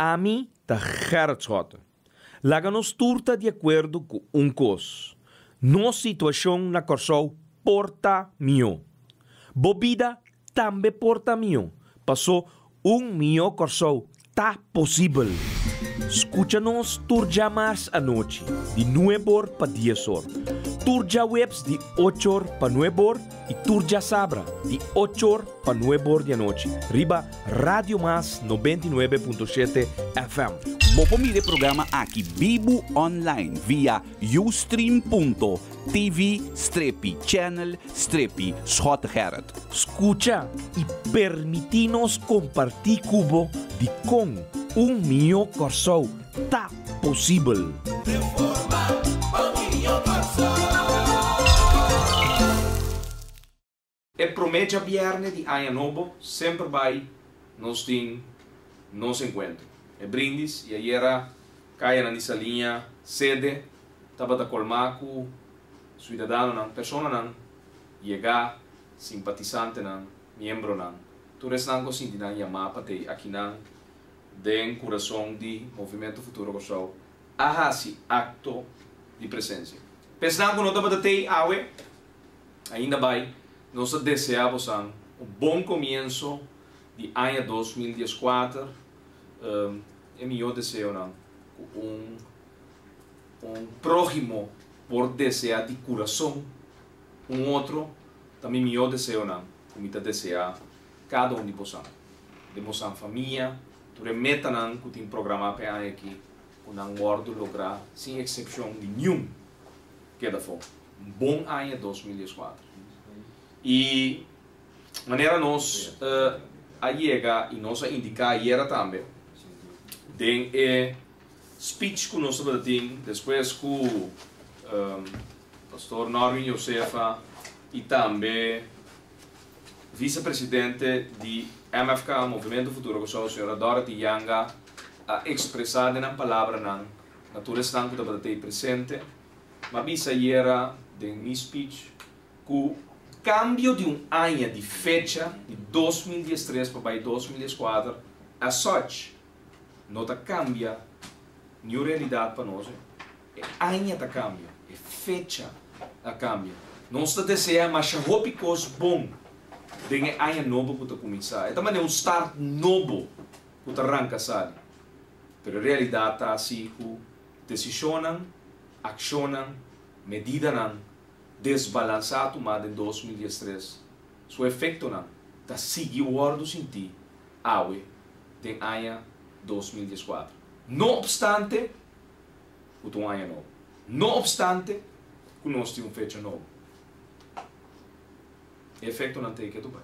Ami ta Gerrit Schotte. Laga nos tur ta di akuerdo ku un kos, nos situashon na Kòrsou por ta mihó. Bo bida tambe por ta mihó, pasó un mihó Kòrsou ta posibel. Skucha nos tur djamars anochi di nueb'or pa dies'or, tur djaweps di och'or pa nueb'or i tur djasabra di och'or pa nueb'or di anochi riba Radio Mas 99.7 FM. Bo por mira e programa aki bibu online via ustream.tv strepi channel strepi Schottegerrit. Skucha i permití nos kompartí ku bo dikon un mihó Kòrsou ta posibel. Reforma pa un mihó Kòrsou. E promé djabièrnè di Aña Nobo semper bai nos tin nos enkuentro. E brindis i ayera kayanan di Saliña sede tabata kolmá ku suidadanonan, personanan yegá, simpatisantenan, miembronan, tur esnan ku a sinti nan yamá pa tei akinan den kurason di Movimento Futuro Kòrsou a hasi akto di presensia. Pa esnan ku no tabata tei awe, Ainda bai, nos ta deseá bosan un bon komienso di aña 2014, e mihó deseonan ku un un próhimo por deseá di kurason un otro ta mi mihó deseonan ku mi ta deseá kada un di bosan, den bosan famia, tur e metanan ku tin programá pa e aña aki ku nan wòrdu lográ sin eksepshon di niun keda afó. Un bon aña 2014. I manera nos a yega i nos a indiká ayera tambe den e speech ku nos tabata tin despues ku Pastor Norwin Josefa i tambe Visepresidente di MFK, Movimento Futuro Kòrsou, señora Dorothy Janga a ekspresá den nan palabranan na tur esnan ku tabata tei presente. M'a bisa ayera den mi speech ku kambio di un aña di fecha di 2013 pa bai 2014 as such no ta kambia niun realidat pa nos. E aña ta kambia, e fecha a kambia. Nos ta desea masha hopi kos bon den e aña nobo ku ta kuminsá. E ta manera un start nobo ku ta ranka sali. Pero e realidat ta asi ku Desishonnan, akshonnan, medidanan desbalansá tumá den 2013, su efektonan ta sigui wòrdu sintí awe den aña 2014. No opstante ku ta un aña nobo. No opstante ku nos tin un fecha nobo. E efektonan ta ei ketu bai.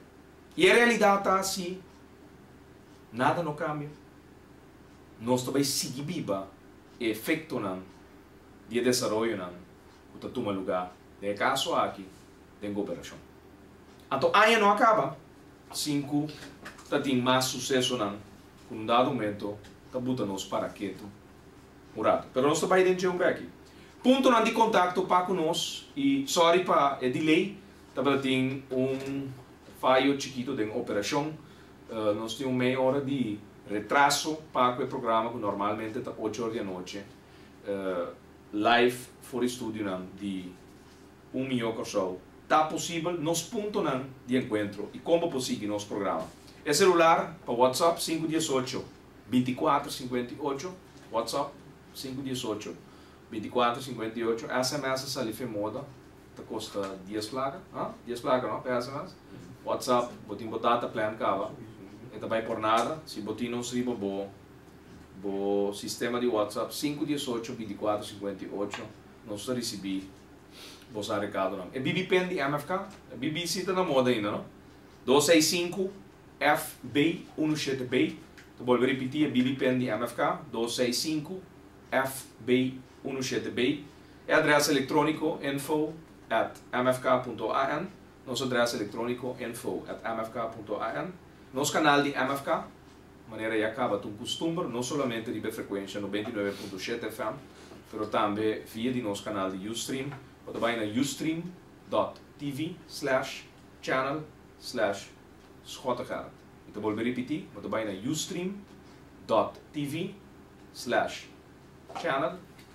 I e realidat ta si nada no kambia. Nos ta bai sigui biba e efektonan di e desaroyonan ku ta tuma lugá den e kaso aki den goberashon. Anto aña no a kaba sin ku ta tin mas susesonan ku un dado momento ta buta nos para ketu un ratu. Pero nos ta bai den dje un beki. Puntonan di kontakto pa ku nos i sòri pa e delay, tabata tin un fayo chikitu den operashon. Nos tin un mei ora di retraso pa cu e programa cu normalmente ta ocho or di anochi live for di studionan di Un Mihó Kòrsou. Ta posibel nos puntonan di encuentro y con bo por sigui nos programa. E celular pa WhatsApp sinku 18 24 58, WhatsApp sinku 18 24 58, sms a sali fe moda. Ta kosta dies plaka, ha? Dies plaka no, pa sms. WhatsApp, bo tin bo data plan kaba, e ta bai por nada. Si bo tin nos riba bo bo sistema di WhatsApp sinku 18 24 58, nos ta risibí bo sa rekadonan. E BB pen di MFK, e BB si ta na moda ainda no. Dos seis sinku FB unu shete B, ta bolbe ripití e BB pen di MFK, dos seis sinku FB unu shete B. E adres elektróniko info at mfk punto an Nos adres elektróniko info at mfk punto an Nos kanal di MFK, manera ya kaba ta un kustumber, no solamente riba e frekuensha 99.7 FM, pero tambe via di nos kanal di Ustream. Bo ta bai na ustream dot tv slash channel slash Schottegerrit. Mi ta bolbe ripití, bo ta bai na ustream. dot tv slash channel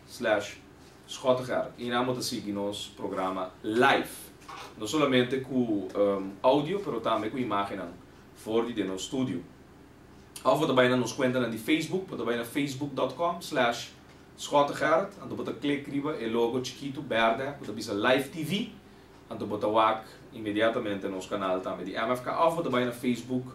slash Schottegerrit. I nan bo ta sigui nos programa live. No solamente ku audio pero tambe ku imagennan for di den nos studio. Of bo ta bai na nos kuentanan di Facebook, bo ta bai na facebook dot com slash Schottegerrit anto bo ta klik riba e logo chikitu bèrdè ku ta bisa live TV anto bo ta wak inmediatamente nos kanal tambe di MFK of bo ta bai na facebook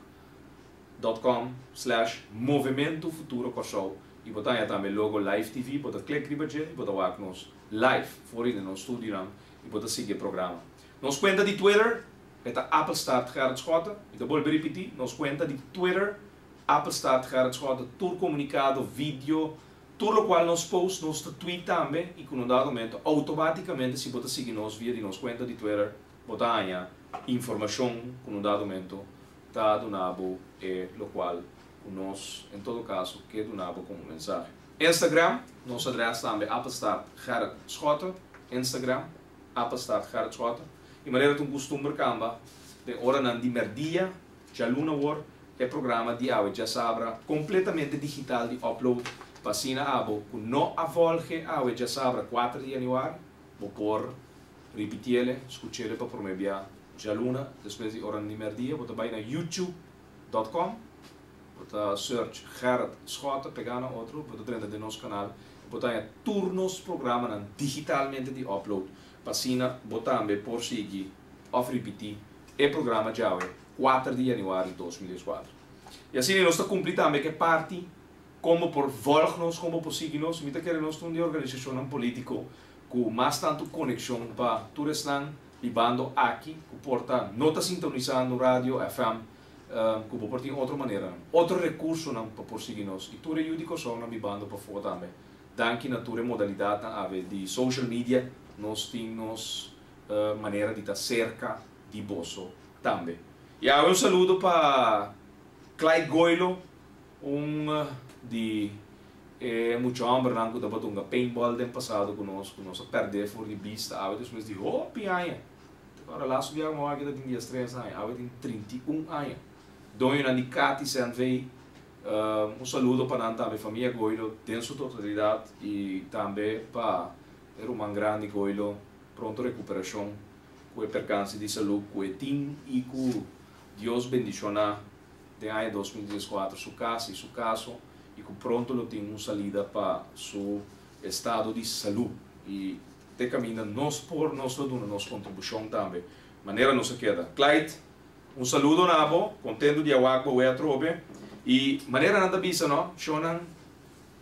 dot com slash Movementu Futuro Kòrsou i bo ta haña tambe logo Live TV, bo ta klik riba dje i bo ta wak nos live for di den nos studionan i bo ta sigui e programa. Nos kuenta di Twitter e ta Appelstaart Gerrit Schotte, mi ta bolbe ripití, nos kuenta di Twitter Appelstaart Gerrit Schotte, tur komunikado, video, tur lokual nos post nos ta tweet tambe i ku un dado momento outomátikamente si bo ta sigui nos via di nos kuenta di Twitter bo ta haña informashon ku un dado momento ta duna bo e lokual ku nos en todo kaso ke duna bo komo mensahe. Instagram, nos adrès tambe apenstaart Gerrit Schotte, Instagram, apenstaart Gerrit Schotte. I manera ta un kustumber kamba den oranan di mèrdia, djaluna awor, e programa di awe djasabra kompletamente digital di upload pa asina abo ku no a volge awe djasabra kuater di yanüari, bo por Ripitiele, skuchele pa promé bia djaluna despues di ora di mèrdia. Bo ta bai na youtube dot com, bo ta search Gerrit Schotte, pegá na otro, bo ta drenta den nos kanal i bo ta haña tur nos programanan digitalmente di upload pa asina bo tambe por sigui òf ripití e programa djawe kuater di yanüari 2014. I asina nos ta kumpli tambe ku e parti kon bo por vòlg nos, kon bo por sigui nos. Mi ta kere nos ta un di e organisashonnan polítiko ku mas tantu konekshon pa tur esnan bibando aki ku por ta no ta sintonisando radio FM ku bo por tin otro maneranan, otro rekursonan pa por sigui nos i tur e yu di Kòrsounan bibando pafó tambe. Danki na tur e modalidatnan awe di social media nos tin nos manera di ta serka di boso tambe. I awe un saludo pa Clyde Goilo. Un di e mucha hòmbernan ku tabata hunga paintball den pasado ku nos, ku nos a pèrdè for di bista awe despues di hopi aña. Te kòrda lastu biaha ku mi wak ta tin diestres aña, awe tin 31 aña. Doñonan di Katis NV, un saludo pa nan tambe, famia Goilo den su totalidat i tambe pa e ruman grandi Goilo, pronto rekuperashon ku e perkanse di salú ku e tin i ku Dios bendishoná. Den aña 2014 su kas i su kaso i ku pronto lo tin un salida pa su estado di salú i te kaminda nos por nos lo duna nos kontribushon tambe manera nos a keda. Clyde, un saludo na bo, kontento di a wak bo wea atrobe i manera nan ta bisa no, shonnan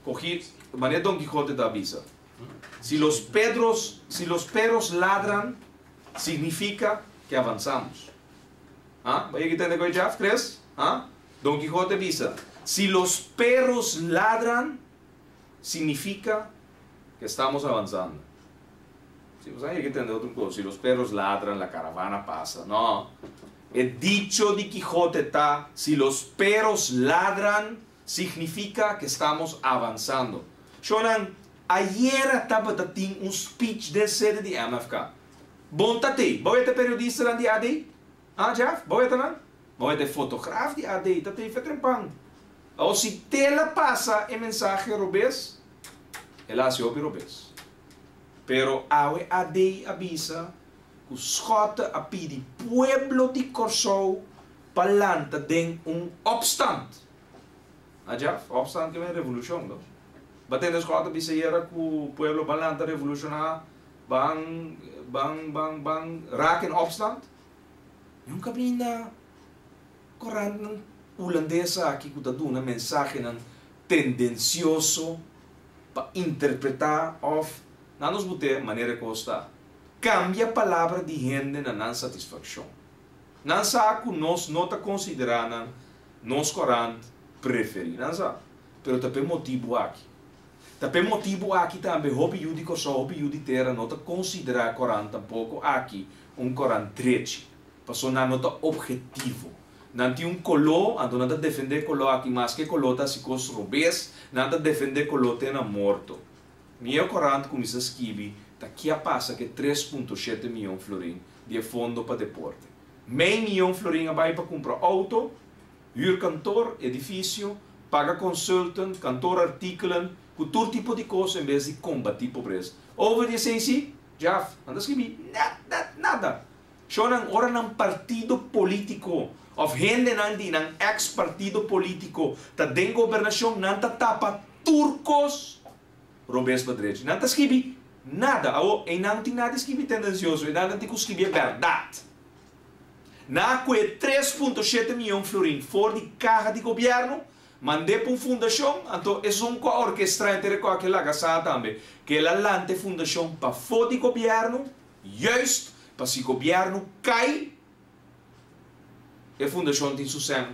kogi manera Don Quijote ta bisa, si los pedros si los perros ladran significa que avanzamos. Ha? Bo yega tende koe Jeff, Chris? Ha? Don Quijote bisa, Si los perros ladran, significa que estamos avanzando. Si, bo sa yega tende otro kos, si los perros ladran, la caravana pasa. No. E dicho di Quijote ta, si los perros ladran, significa que estamos avanzando. Shownan, ayera tabata tin un speech den sede di MFK. Bon ta tei. Bo weta periodistanan di AD? Ah, Jeff? Bo weta nan? Bo weta e fotograaf di AD? Ta tei fetrempan. Awor si tela pasa e mensahe robes, el a hasi hopi robes. Pero awe AD a bisa ku Schotte a pidi pueblo di Kòrsou pa lanta den un opstand. Ah, Jeff? Opstand ke men revolushon, no? Bo a tende Schotte bisa yera ku pueblo ban lanta revolushoná Ban, ban, ban, ban raak in opstand. Niun kaminda korantnan hulandes aki ku ta duna mensahenan tendensioso pa interpretá òf nan nos but'é manera e kos ta. Kambia palabra di hende na nan satisfakshon. Nan sa ku nos no ta konsiderá nan nos korant preferí. Nan sa. Pero ta p'e motibu aki. Ta p'e motibu aki tambe hopi yu di Kòrsou, hopi yu di tera no ta konsiderá korant tampoko aki un korant drechi, paso nan no ta ophetivo. Nan tin un koló, anto nan ta defendé e koló aki maske e koló ta hasi kos robes, nan ta defendé e koló te na morto. Mi e korant kuminsá skibi ta ki a pasa ku e 3.7 mion florin di e fondo pa deporte. Mei mion florin a bai pa kumpra outo, hür kantor, edifisio, Paga consultant, kantoorartikelen, ku tur tipo di kos en bes di kombatí pobresa. Over di esei sí, Jaf, nan ta skibi nada, nada. Shownan ora nan partido polítiko òf hendenan di nan èks partido polítiko ta den gobernashon nan ta tapa tur kos robes pa drechi. Nan ta skibi nada. Awo, einan no tin nada di skibi tendensioso, einan nan tin ku skibi e bèrdat. Nan a kue 3.7 mion florin for di kaha di gobièrnu, mand'é pa un fundashon, anto esun ku a orkestrá henter e kòke laga sa tambe ku el a lanta e fundashon pafó di gobièrnu, juist pa si gobièrnu kai, e fundashon tin su sèn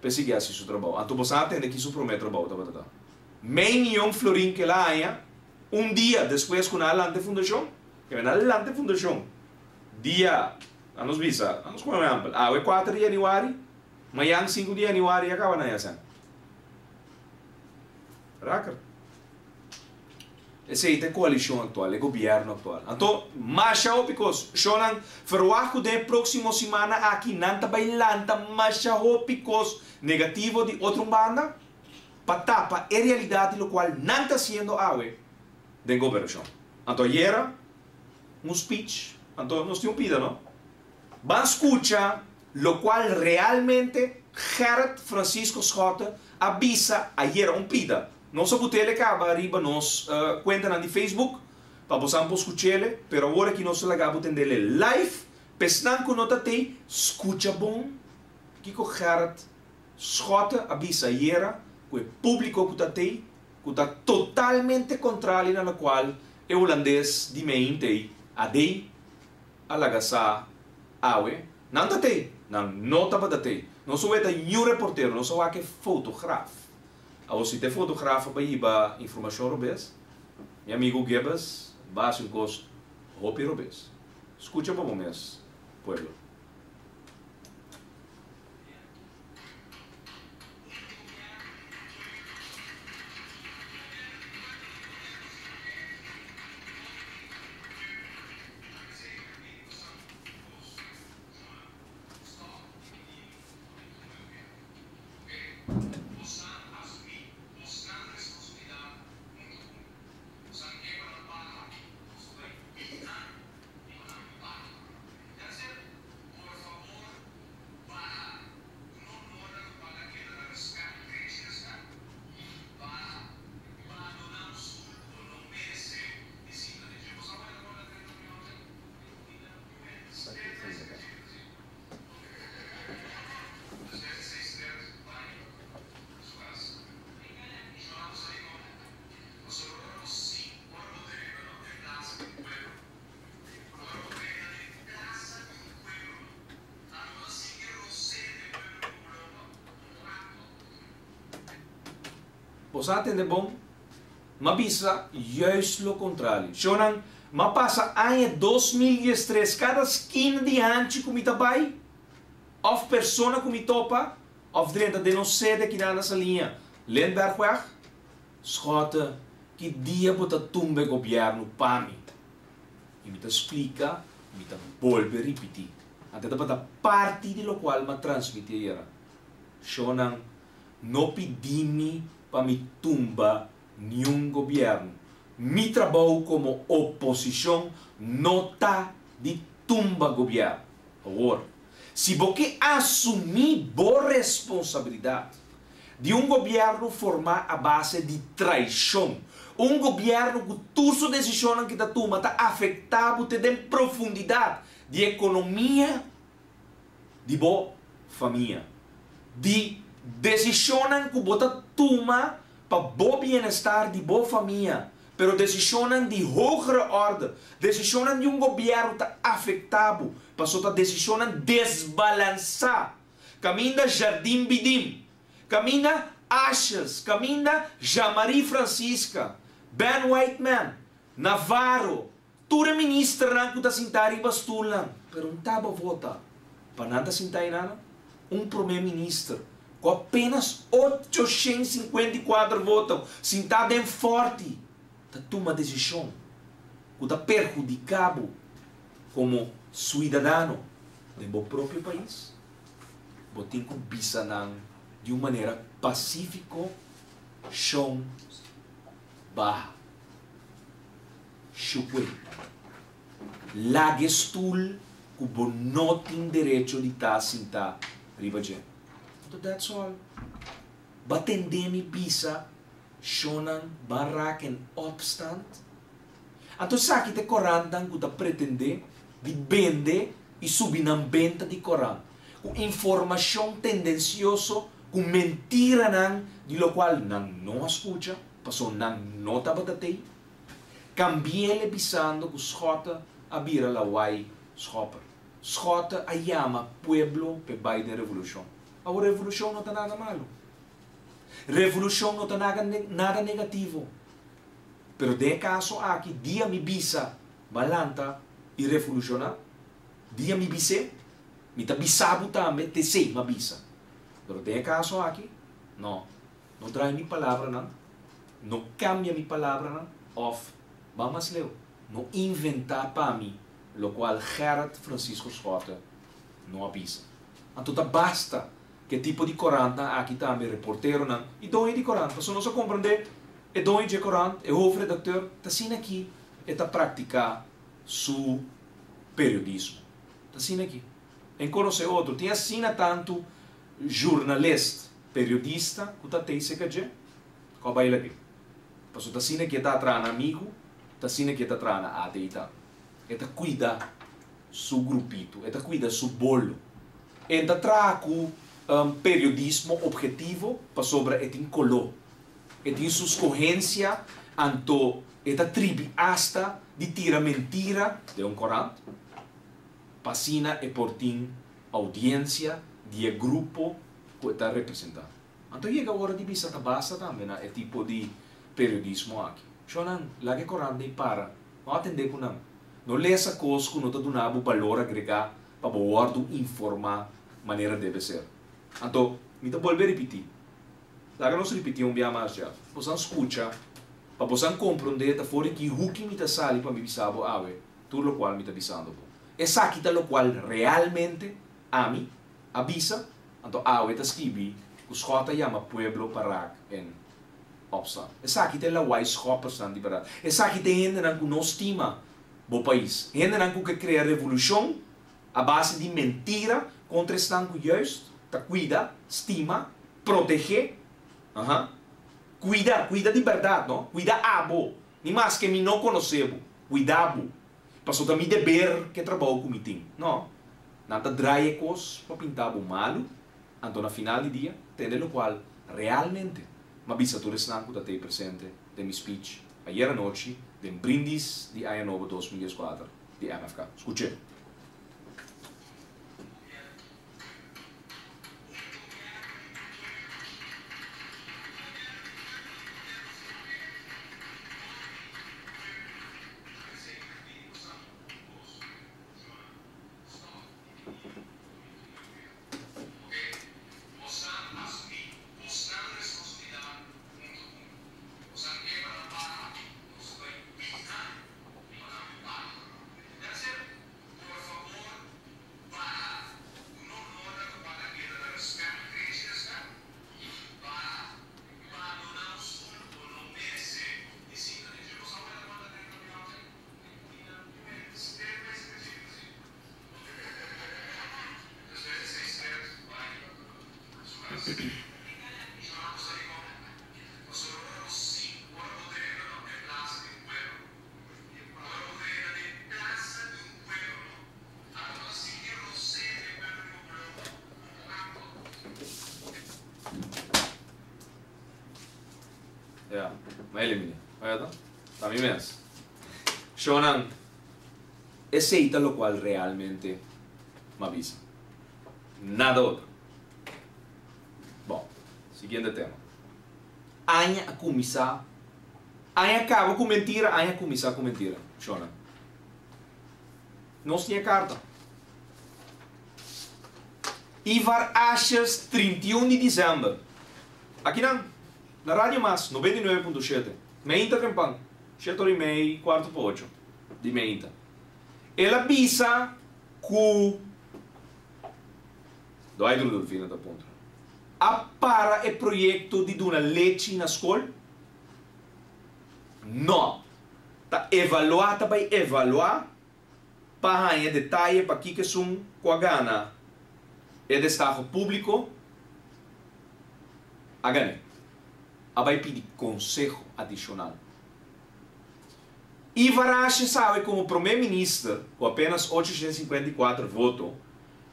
pa e sigui hasi su trabou. Anto bo sa atende ki su promé trabou tabata ta. Mei mion florin ku el a haña un dia despues ku nan a lanta e fundashon, ke nan a lanta e fundashon Dia, a nos bisa, a nos pone un ehempel, awe kuater di yanüari, mañan sinku di yanüari ya kaba nan yasèn. Raker. Esei ta e koalishon aktual, e gobièrnu aktual. Anto, masha hopi kos. Shonnan, ferwagt ku den e próksimo simana aki nan ta bai lanta masha hopi kos negativo di otro un banda pa tapa e realidat di lokual nan ta hasiendo awe den gobernashon. Anto ayera un speech, anto nos tin un pida no. Ban scucha locual realmente Gerrit Francisco Schotte a bisa ayera, un pida. Nos a butele caba riba nos cuentanan di Facebook pa bosan por scuchele, pero awor aki nos ta laga bo tendele live, p'esnan cu no ta tey, scucha bon kico Gerrit Schotte a bisa ayera cu e publico cu ta tey, cu ta totalmente contrali na locual E hulandes di meinte a dei a laga sa awe nan ta tei, nan no tabata tei. Nos a weta ñu reportero, nos a wak e fotograaf. Awor si ta e fotograaf a bai hiba informacion robes, mi amigo Gibbes ba haci un cos hopi robes. Scucha pa bo mes, pueblo. Bo sa tende bon? M'a bisa juist lo contrario. Shownan, m'a pasa aña 2013 kada skina di hanchi ku mi ta bai, òf persona ku mi topa, òf drenta den nos sede kinan na Saliña, Lindbergweg, Schotte, ki dia bo ta tumba e gobièrnu pa mi? I mi ta splika, mi ta bolbe ripití. Anto e tabata parti di lokual m'a transmití ayera. Shownan, no pidi mi pa mi tumba niun gobièrnu. Mi trabou komo oposishon no ta di tumba gobièrnu. Awor, si bo ke asumí bo responsabilidat di un gobièrnu formá a base di traishon, un gobièrnu ku tur su desishonnan ki ta tuma ta afektá bo te den profundidat di ekonomia di bo famia, di desishonnan ku bo ta tuma pa bo bienestar di bo famia, pero desishonnan di hogere orde, desishonnan di un gobièrnu ta afektá bo, pasobra ta desishonnan desbalansá. Kaminda Jardim Bidim, kaminda Asjes, kaminda Jean-Marie Francisca, Ben Whiteman, Navarro, tur e ministernan ku ta sintá riba stulnan, pero un taba vota pa nan ta sintá einan, un promé minister ku apenas 854 voto sintá den fòrti ta tuma desishon ku ta perhudiká bo komo suidadano. Den bo propio pais, bo tin ku bisa nan Di un manera pasífiko, shon baha. Shukwe. Laga e stul ku bo no tin derecho di ta sintá riba dje. Anto that's all. Ba tende mi bisa shonnan ban raak en opstand? Anto esaki ta e korantnan ku ta pretendé di bende i subi nan benta di korant ku informashon tendensioso ku mentiranan di lokual nan no a skucha pasobra nan no tabata tei. Kambiele bisando ku Schotte a bira lawai Schopper. Schotte a yama pueblo p'e bai den revolushon. Awor revolushon no ta nada malu. Revolushon no ta nada negativo. Pero den e kaso aki dia mi bisa ba lanta i revolushoná, dia mi bis'é, mi ta bisa bo tambe t'esei m'a bisa. Pero den e kaso aki, no, no draai mi palabranan, no kambia mi palabranan òf, ban mas leu, no inventá pa mi lokual Gerrit Francisco Schotte no a bisa. Anto ta basta ku e tipo di korantnan aki tambe reporteronan i doño di korant, pasobra nos a komprendé e doño dje korant, e hoofdredakteur, ta asina aki e ta praktiká su periodismo. Ta asina aki. En konosé otro. Tin asina tantu journalist, periodista ku ta tei serka dje, ku a bai lag'é. Pasobra ta asina ki e ta atraha na amigu, ta asina ki e ta traha na ATI tambe. E ta kuida su grupito, e ta kuida su bolo. E ta traha ku periodismo obhetivo pasobra e tin koló, e tin su skohensia, anto e ta tribi asta di tira mentira den un korant pa asina e por tin oudiensia di e grupo ku e ta representá. Anto yega ora di bisa ta basta tambe na e tipo di periodismo aki. Shonnan, laga e korant ei para, no atendé ku nan. No lesa kos ku no ta duna bo balor agregá pa bo wòrdu informá manera debe ser. Anto, mi ta bolbe ripití. Laga nos ripití un bia mas dja. Bosan skucha, pa bosan komprondé ta for di ki huki mi ta sali pa mi bisa bo awe tur lokual mi ta bisando bo. Esaki ta lokual realmente ami a bisa, anto awe ta skibi ku Schot a yama pueblo pa rak en opstand. Esaki ta e lawai schoppersnan di bèrdat. Esaki ta e hendenan ku no stima bo pais. Hendenan ku ke krea revolushon a base di mentira kontra esnan ku juist ta kuida, stima, protegé, aha, kuida, kuida di bèrdat no, kuida abo, ni maske mi no konosé bo, kuida bo, pasobra ta mi deber ke trabou ku mi tin. No, nan ta draai e kos pa pinta bo malu, anto na final di dia tende lokual realmente m'a bisa tur esnan ku ta tei presente den mi speech ayer anochi den brindis di Aña Nobo 2014 di MFK. Skuch'é. Ya, m'a eliminé. Oye ta? Ta mi mes. Shownan, esei ta lokual realmente m'a bisa. Nada otro. Bon, siguiente tema. Aña a kuminsá, aña a kaba ku mentira, aña a kuminsá ku mentira. Shownan. Nos tin e karta. Ivar Asjes 31 di december. Akinan, na Radio Mas 99.7. Meinta trempan, shete ora i mei, kuarto pa ocho di meinta. El a bisa ku Dwight Rudolfina ta puntra. A para e proyekto di duna lechi na skol? No. Ta evaluá ta bai evaluá pa haña detaye pakiko esun ku a gana e destaho públiko a gan'é. A bai pidi konseho adishonal. Ivar Asjes awe komo promé minister ku apenas 854 voto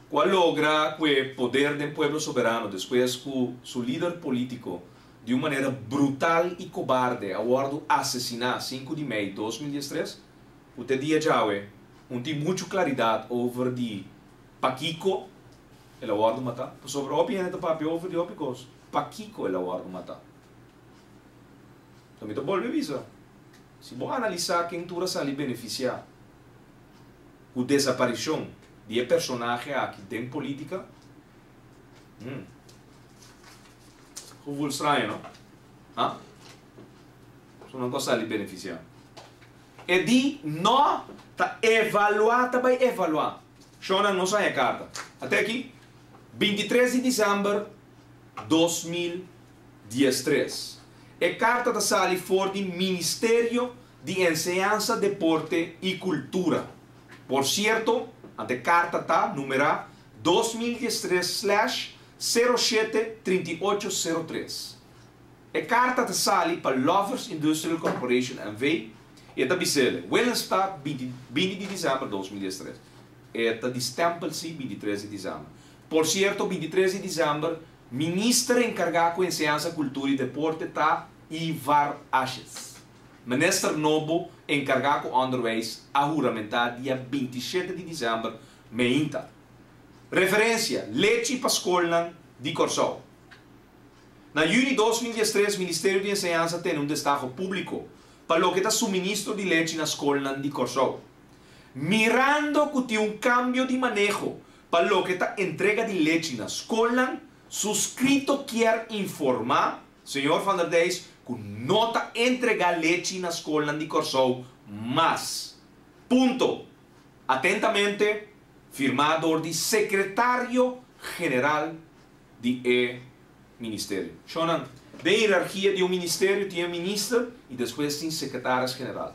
ku a logra ku e poder den Pueblo Soberano despues ku su lider polítiko di un manera brutal i kobarde a wòrdu asesiná 5 di mei 2013, ku te dia djawe un tin muchu klaridat over di pakiko el a wòrdu matá, pasobra hopi hende ta papia over di hopi kos, pakiko el a wòrdu matá. Anto mi ta bolbe bisa, si bo analisá ken tur a sali benefisiá ku desaparishon di e personahe aki den polítika, hmm, gevoel straño, no? Ha? So nan ku a sali benefisiá. E di no ta evaluá ta bai evaluá. Shonnan nos haña karta. Ate aki, 23 di desèmber 2013. E karta ta sali for di Ministerio di Enseñansa, Deporte i Kultura. Por sierto, ante karta ta numerá 2013 slash 07 38 03. E karta ta sali pa Lovers Industrial Corporation NV i e ta bisele, Willemstad, 20 di desèmber 2013. E ta di stèmpel si 23 di desèmber. Por sierto, 23 di desèmber, minister enkargá ku enseñansa, kultura i deporte ta Ivar Asjes. Minister nobo enkargá ku onderwijs a huramentá dia 27 di desèmber meinta. Referensia, lechi pa skolnan di Kòrsou. Na yüni 2013, Ministerio di Enseñansa a tene un destaho públiko pa loke ta suministro di lechi na skolnan di Kòrsou. Mirando ku tin un kambio di maneho pa loke ta entrega di lechi na skolnan, suskrito kier informá, señor Van der Dijs, ku no ta entregá lechi na skolnan di Kòrsou mas. Punto. Atentamente, firmá dor di sekretario general di e ministerio. Shonan, den hierarkia di un ministerio tin minister i despues tin sekretaris general.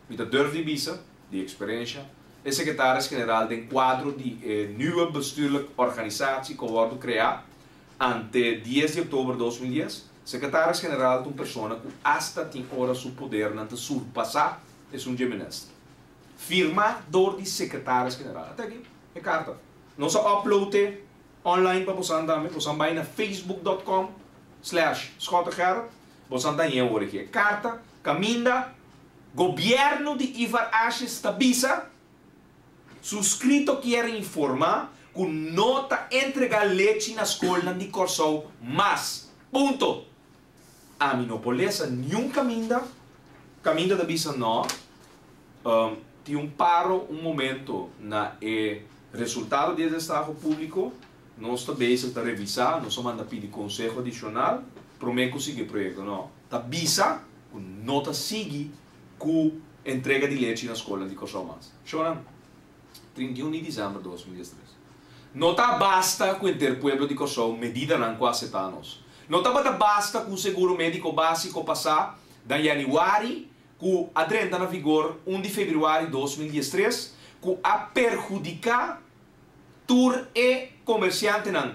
Mi ta durf di bisa, di eksperensia, e sekretaris general den kuadro di eh, nieuwe bestuurlijke organisatie ku a wòrdu kreá ante 10 di òktober 2010, sekretaris general ta un persona ku asta tin ora su podernan ta surpasá esun di minister. Firmá dor di sekretaris general. Ata aki, e karta. Nos a upload online pa boso tambe, boso bai na facebook.com/schottegerrit, boso ta awor aki. Karta, kaminda, gobièrnu di Ivar Asjes ta bisa, suskrito kier informá ku no ta entregá lechi na skol di Kòrsou mas. Punto. Ami no por lesa ningun kaminda, kaminda ta bisa no, tin un paro un momento na e resultado di destaho públiko, nos ta bezig ta revisá, nos a manda pidi konseho adishonal, promé ku sigui proyekto, no. Ta bisa ku no ta sigui ku entrega di lechi na skol di Kòrsou mas. Shonan, 31 di desèmber di 2013. No ta basta ku henter pueblo di Kòrsou medidanan ku aseptá nos. No ta basta ku seguro médiko básiko pasa na yanüari ku a drenta na vigor 1 di febrüari di 2013 ku a perhudiká tur e komersiantenan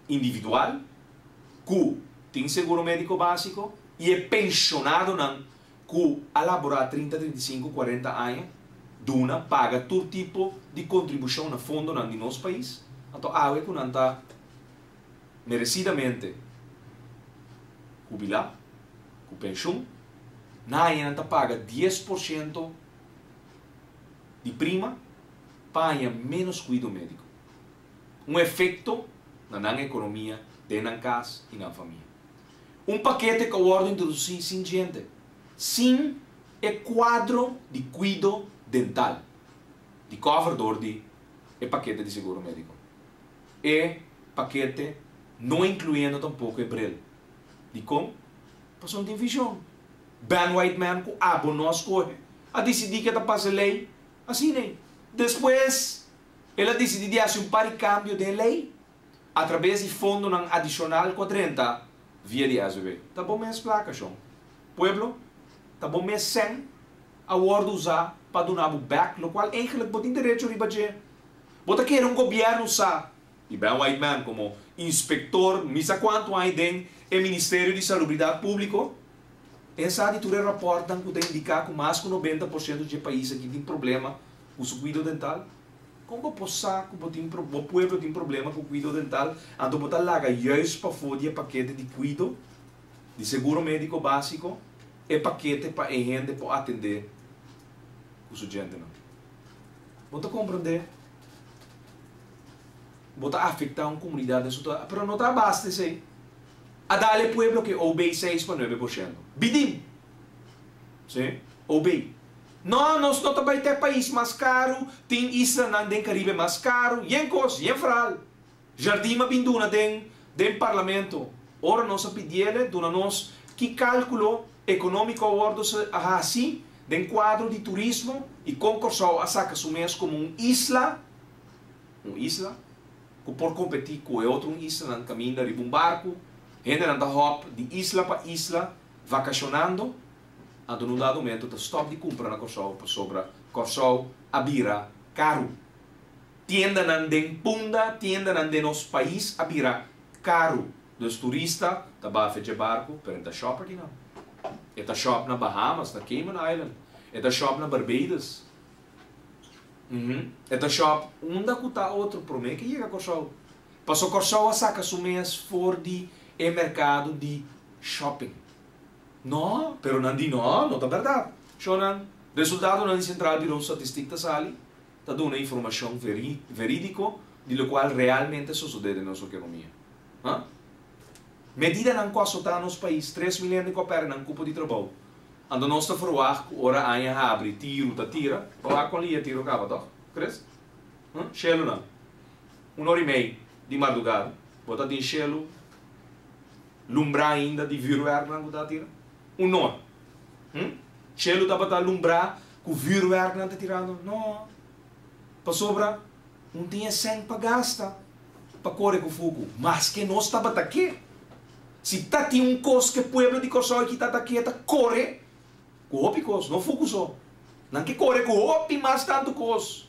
individual ku tin seguro médiko básiko i e penshonadonan ku a laborá 30, 35, 40 aña, duna paga tur tipo di kontribushon na fondonan di nos pais. Anto awe ku nan ta meresidamente hubilá, ku penshun, nan ta paga 10% di prima pa menos kuido médiko. Un efekto na nan ekonomia, den nan kas i na famia. Un pakete ku a wòrdu introdusí sin djente, sin e kuadro di kuido dental, di cover dor di e pakete di seguro médiko. E pakete no inkluyendo tampoko e bril. Di kon? Pasobra no tin vishon. Ben Whiteman ku abo no a skohe. A disidí ku ta pasa lei, asina. Despues, el a disidí di hasi un par di kambio di lei. Atrabes di fondonan adishonal ku a drenta via di SBB. Ta bo mes plaka, shon. Pueblo, ta bo mes sèn a wòrdu usá pa duna bo bèk lokual eigenlik bo tin derecho riba dje. Bo ta kere un gobièrnu sa di Ben Whiteman komo inspektor mi sa kuantu aña den e Ministerio di Salubridat Públiko? E sa di tur e rapòrtnan ku ta indiká ku mas ku 90% dje pais aki tin problema ku su kuido dental? Kon bo por sa ku bo tin bo pueblo tin problema ku kuido dental anto bo ta laga juist pafó di e pakete di kuido di seguro médiko básiko, e pakete pa e hende por atendé ku su djentenan? Bo ta komprendé? Bo ta afektá un komunidat den su total, pero no ta a base di esei. A dal e pueblo ke obey 6,9%. Bidim! Sí, obey. No, nos no ta bai ta e pais mas karu, tin islanan den Karibe mas karu, yen kos, yen verhaal. Jardim a bin duna den den parlamento, ora nos a pidiele duna nos ki kalkulo ekonómiko a wòrdu a hasi den kuadro di turismo i kon Kòrsou a saka su mes komo un isla, un isla ku por kompetí ku e otro un islanan kaminda riba un barku, hendenan ta hòp di isla pa isla vakashonando. Anto nun dado momento ta stòp di kumpra na Kòrsou pasobra Kòrsou a bira karu. Tiendanan den Punda, tiendanan den nos pais a bira karu. Dus turista ta bafe dje barku pero e ta shòp akinan. E ta shòp na Bahamas, na Cayman Island. E ta shòp na Barbados. Uhum. E ta shòp unda ku ta otro promé ke yega Kòrsou. Paso Kòrsou a saka su mes for di e merkado di shopping. No, pero nan di no, no ta bèrdat. Shownan, resultadonan di Centraal Bureau Statistiek ta sali, ta duna informashon verídiko di lokual realmente a sosodé den nos ekonomia. Ha? Medidanan ku a asotá nos pais, 3000 hende ku a pèrdè nan kupo di trabou. Anto nos ta ferwagt ku ora aña habri tiru ta tira, bo wak kon lia tiru kaba tòg? Chris? Hm? Shelunan. Un ora i mei di mardugada, bo ta tin shelu. Lumbrá ainda di vuurwerknan ku ta tira? Un no. Hm? Shelu tabata lumbrá ku vuurwerknan ta tirando? No. Pasobra un tin e sèn pa gasta pa kore ku fuku. Maske nos tabata ke. Si ta tin un kos ku e pueblo di Kòrsou aki ta ta ke ta kore ku hopi kos, no fuku so. Nan ke kore ku hopi mas tantu kos.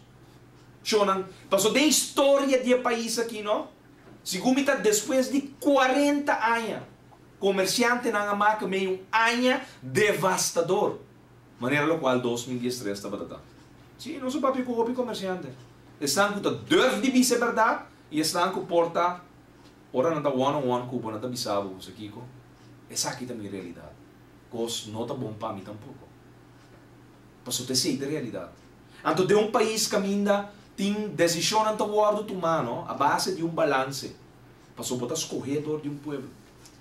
Shonnan, pasobra den historia di e pais aki no. Segun mi ta despues di 40 aña, komersiantenan a maka mei un aña devastador, manera lokual 2013 tabata ta. Sí, nos a papia ku hopi komersiante, esnan ku ta durf di bisa e bèrdat i esnan ku por ta ora nan ta one on one ku bo nan ta bisa bo, Bo sa kiko? Esaki ta mi realidat. Kos no ta bon pa mi tampoko. Pasobra esei ta e realidat. Anto den un pais kaminda tin desishonnan ta wòrdu tumá no a base di un balanse, pasobra bo ta skohé dor di un pueblo.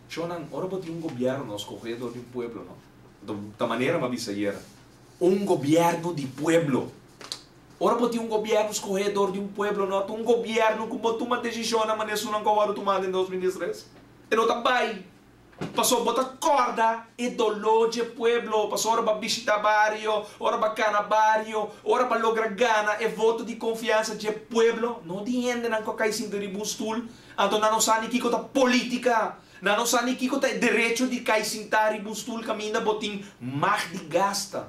Shonnan, ora bo tin un gobièrnu no skohé dor di un pueblo no. Anto ta manera mi a bisa ayera, un gobièrnu di pueblo. Ora bo tin un gobièrnu skohé dor di un pueblo no ta un gobièrnu ku bo tuma desishonnan manera esunnan ku a wòrdu tumá den 2013. E no ta bai. Pasobra bo ta kòrda e doló dje pueblo, pasobra ora bo a bishitá bario, ora bo a kana bario, ora bo a logra gana e voto di konfiansa dje pueblo, no di hendenan ku a kai sinta riba un stul, anto nan no sa ni kiko ta polítika, nan no sa ni kiko ta e derecho di kai sintá riba un stul kaminda bo tin mag di gasta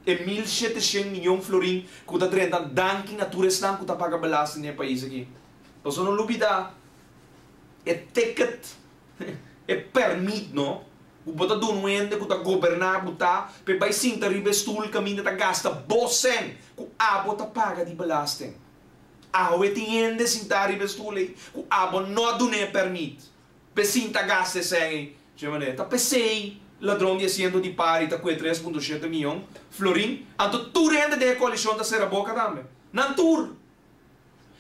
e 1700 miyon florin ku ta drenta danki na tur esnan ku ta paga belasting den e pais aki. Pasobra no lubidá e ticket. E pèrmit no, ku bo ta duna un hende ku ta goberná bo ta p'e bai sinta riba e stul kaminda ta gasta bo sèn ku abo ta paga di belasting. Awe tin hende sintá riba e stul ei ku abo no a dun'é e pèrmit p'e sinta gasta e sèn ei. Dje manera ta p'esei ladron di asiento di pari ta kue 3,7 miyon florin, anto tur hende den e koalishon ta sera boka tambe. Nan tur!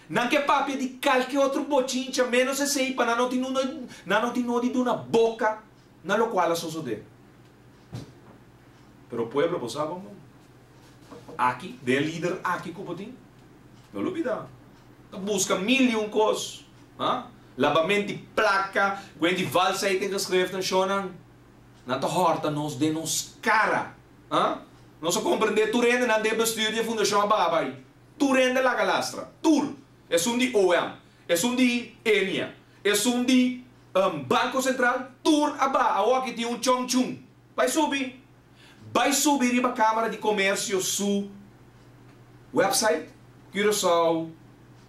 Nan ke papia di kalke otro bochincha menos esei pa nan no tin unda nan no tin nodi duna boka na lokual a sosode. Pero pueblo bo sa bon bon aki den e lider aki ku bo tin no lubida ta buska mil i un kos ha labament di plaka ku hende di valsheid en geschriften shownan nan ta hòrta nos den nos kara ha nos a komprende tur hendenan den bestuur di e fundashon a baha bai. Tur hende laga lastra. Tur. Esun di OM. Esun di Ennia, esun di Banko Sentral, tur a baha. Awor aki tin un chong chung. Bai subi. Bai subi riba Kámara di Komersio su website, Curaçao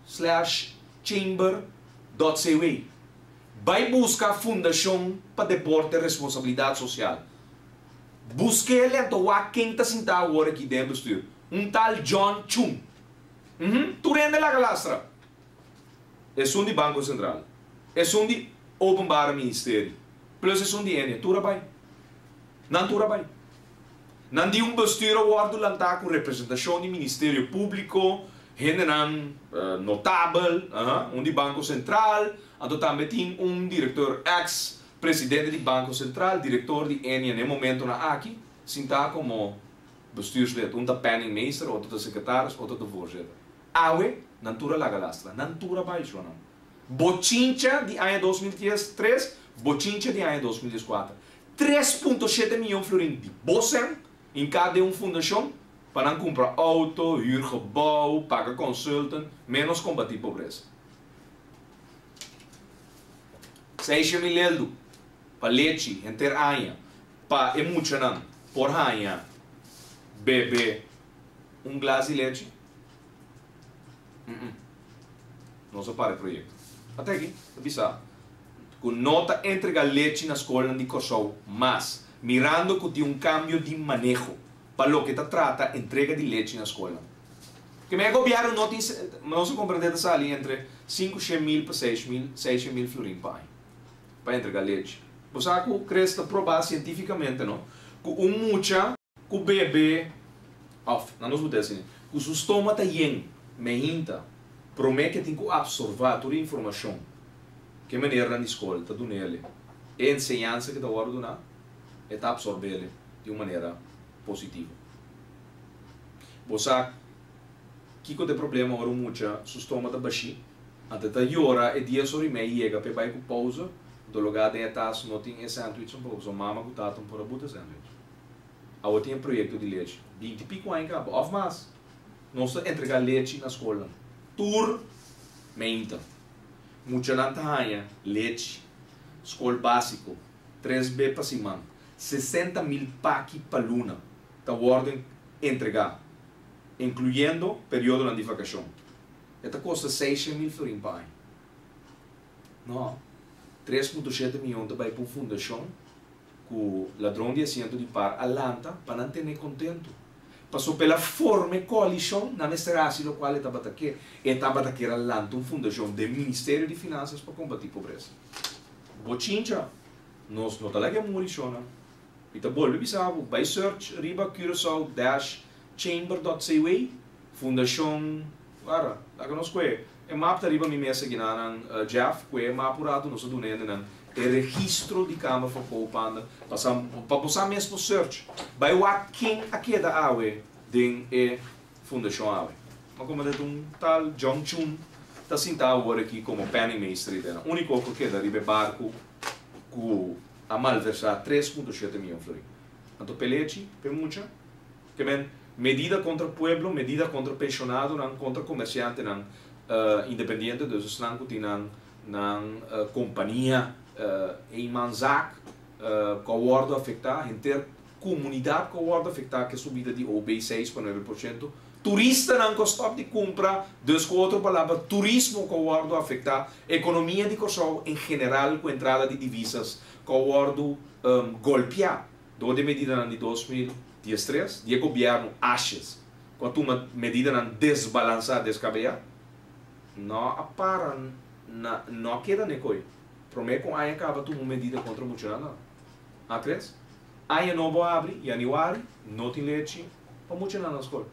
slash chamber dot cw. Bai buska Fundashon pa Deporte Responsabilidat Sosial. Busk'el anto wak ken ta sintá awor aki den bestuur. Un tal John Chung. Uhum, tur hende laga lastra. Esun di Banko Sentral, esun di Openbare Ministerie, plus esun di Ennia, tur a bai. Nan tur a bai. Nan di un bestuur a wòrdu lantá ku representashon di Ministerio Públiko, hendenan notabel, aha, un di Banko Sentral, anto tambe tin un direktor eks presidente di Banko Sentral, direktor di Ennia na e momentonan aki, sintá komo bestuurslid. Un ta penningmeester, otro ta sekretaris, otro ta voorzitter. Awe, nan tur a laga lastra. Nan tur a bai, shonnan. Bochincha di aña 2003, bochincha di aña 2014. 3.7 miyon florin di bo sèn hinká den un fundashon pa nan kumpra outo, hür gebou, paga consultant, ménos kombatí pobresa. 600.000 eldu pa lechi henter aña pa e muchanan por haña bebe un glas di lechi. Mm-mm. Nos a para e proyekto. Ata aki ta bisa ku no ta entrega lechi na skolnan di Kòrsou mas, mirando ku tin un kambio di maneho pa loke ta trata entrega di lechi na skolnan. Ke men e gobièrnu no tin, nos a komprendé ta sali entre 500.000 pa 6.000, 600.000 florin pa aña pa entrega lechi. Bo sa ku Chris ta probá sientífikamente no ku un mucha ku bebe, òf nan nos bo ta hasi, ku su stoma ta yen, meinta, promé ke tin ku apsorvá tur e informashon ku e menernan di skol ta dun'ele, e enseñansa ke ta wòrdu duná, e ta apsorb'ele di un manera positivo. Bo sa kiko ta e problema ora un mucha su stoma ta bashí? Anto e ta yora e dies ora i mei yega p'e bai ku pousa, anto lugá den e tas no tin e sandwich tampoco, pasobra mama ku tata no por a buta e sandwich. Awo tin e proyekto di lechi. 20 piku aña kaba òf mas, nos ta entregá lechi na skolnan. Tur meinta, muchanan ta haña lechi, skol básiko, tres be pa siman. 60.000 paki pa luna ta wòrdu entregá, inkluyendo periodonan di vakashon. E ta kosta 600.000 florin pa aña. No, 3.7 mion ta bai pa un fundashon ku ladron di asiento di par a lanta pa nan tene kontentu. Paso p'el a forma e koalishon, nan mester hasi lokual e tabata ke. E tabata kier a lanta un fundashon den Ministerio di Finansas pa kombatí pobresa. Bochincha, nos no ta laga e muri, shona. Mi ta bolbe bisa bo, bai search riba Curaçao dash chamber dot cw, fundashon, wara, laga nos kue. E map ta riba mi mesa ginanan, Jeff, kue e map un ratu, nos a duna hendenan e registro di Kamer van Koophandel pa sa pa bo sa mes por search. Bai wak ken a keda awe den e fundashon awe. Ma como ta un tal Jong Chun ta sinta awor aki como penningmeester i tena unico cu a keda riba e barco cu a malversa 3.7 miyon florin. Anto pelechi p'e mucha Ke men, medida kontra pueblo, medida kontra penshonadonan, kontra komersiantenan independiente, dus esnan ku tin nan nan kompania eenmanszaak ku a wòrdu afektá, henter komunidat ku a wòrdu afektá ku e subida di OB 6,9%, turistanan ku a stòp di kumpra, dus ku otro palabra turismo ku a wòrdu afektá, ekonomia di Kòrsou en general ku entrada di divisas ku a wòrdu golpiá. Dor di e medidanan di 2013 di e gobièrnu Asjes ku a tuma medidanan desbalansá, deskabeyá, no a para na no a keda n'e koi. Promé ku aña kaba tuma un medida kontra muchanan nan. A kres? Aña nobo a abri, yanüari, no tin lechi pa muchanan na skol.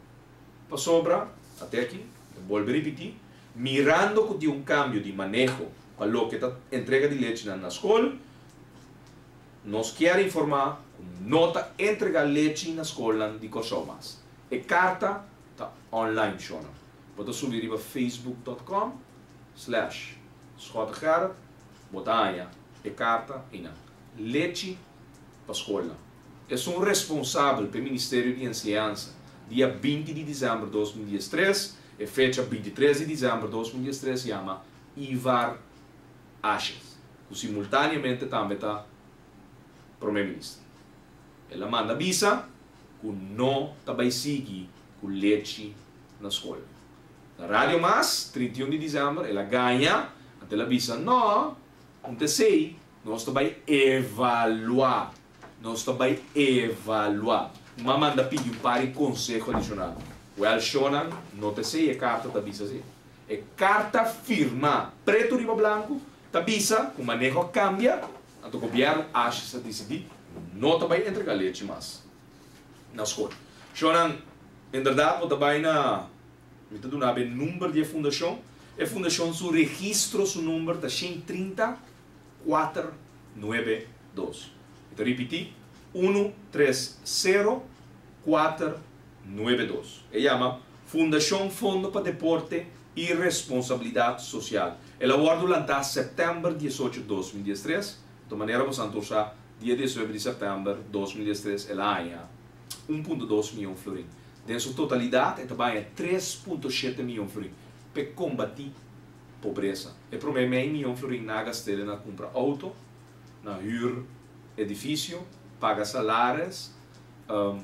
Pasobra, ate aki, ta bolbe ripití, mirando ku tin un kambio di maneho pa loke ta entrega di lechinan na skol, Nos kier informá ku no ta entregá lechi na skolnan di Kòrsou mas. E karta ta online shona. Bo ta subi riba facebook dot com slash schottegerrit bo ta haña e karta einan. Lechi pa skolnan. Esun responsabel p'e Ministerio di Enseñansa dia 20 di desèmber 2013, e fecha 23 di desèmber 2013 yama. Ivar Asjes, ku simultáneamente tambe ta promé minister. El a manda bisa ku no ta bai sigui ku lechi na skol. Na Radio Mas, 31 di desèmber, el a gaña, anto el a bisa, No, un ta esei, nos ta bai evaluá. Nos ta bai evaluá. M'a manda pidi un par di konseho adishonal. Wèl, shonnan, no ta esei e karta ta bisa si. E karta firmá pretu riba blanku ta bisa ku maneho a kambia, anto gobièrnu Asjes a disidí no ta bai entregá lechi mas na skol. Shonnan, inderdat bo ta bai na, mi ta duna bo e number di e fundashon. E fundashon su registro, su number ta 130 492. Mi ta ripití, unu tres sero kuater nuebe dos. E yama Fundashon Fondo pa Deporte i Responsabilidat Sosial. El a wòrdu lantá sèptèmber 18 2013. Di manera bo san tur sa, dia 19 di sèptèmber 2013 el a haña 1.2 mion florin. Den su totalidat e ta baña 3.7 mion florin p'e kombatí pobresa. E promé mei mion florin nan a gast'é na kumpra outo, na hür edifisio, paga salares,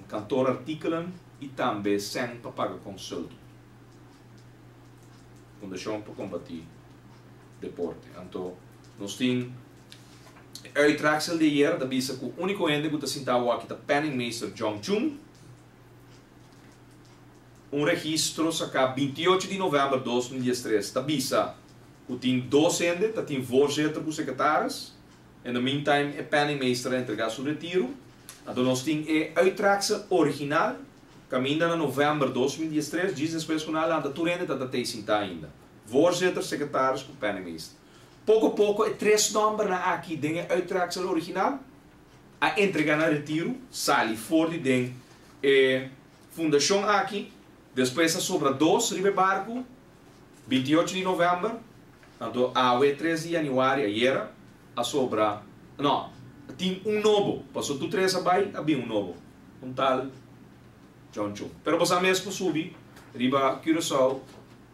kantoorartikelen i tambe sèn pa paga konsulto. Fundashon pa kombatí deporte. Anto nos tin e uittreksel di ayer ta bisa ku úniko hende ku ta sinta awor aki ta penningmeester Jong Chung. Un registro saká 28 di novèmber 2013 ta bisa ku tin dos hende ta tin voorzitter ku sekretaris. In the meantime e penningmeester a entregá su retiru. Anto nos tin e uittreksel original kaminda na novèmber 2013, djis despues ku nan a lanta tur hende ta ta tei sintá ainda. Voorzitter, sekretaris ku penningmeester. Poko poko e tres nòmbernan aki den e uittreksel original a entregá nan retiru, sali for di den e fundashon aki. Despues a sobra dos riba e barku, 28 di novèmber, anto awe 3 di yanüari, ayera, a sobra, no, tin un nobo, pasobra tur tres a bai, a bin un nobo, un tal John Chung. Pero bo sa mes por subi riba Curaçao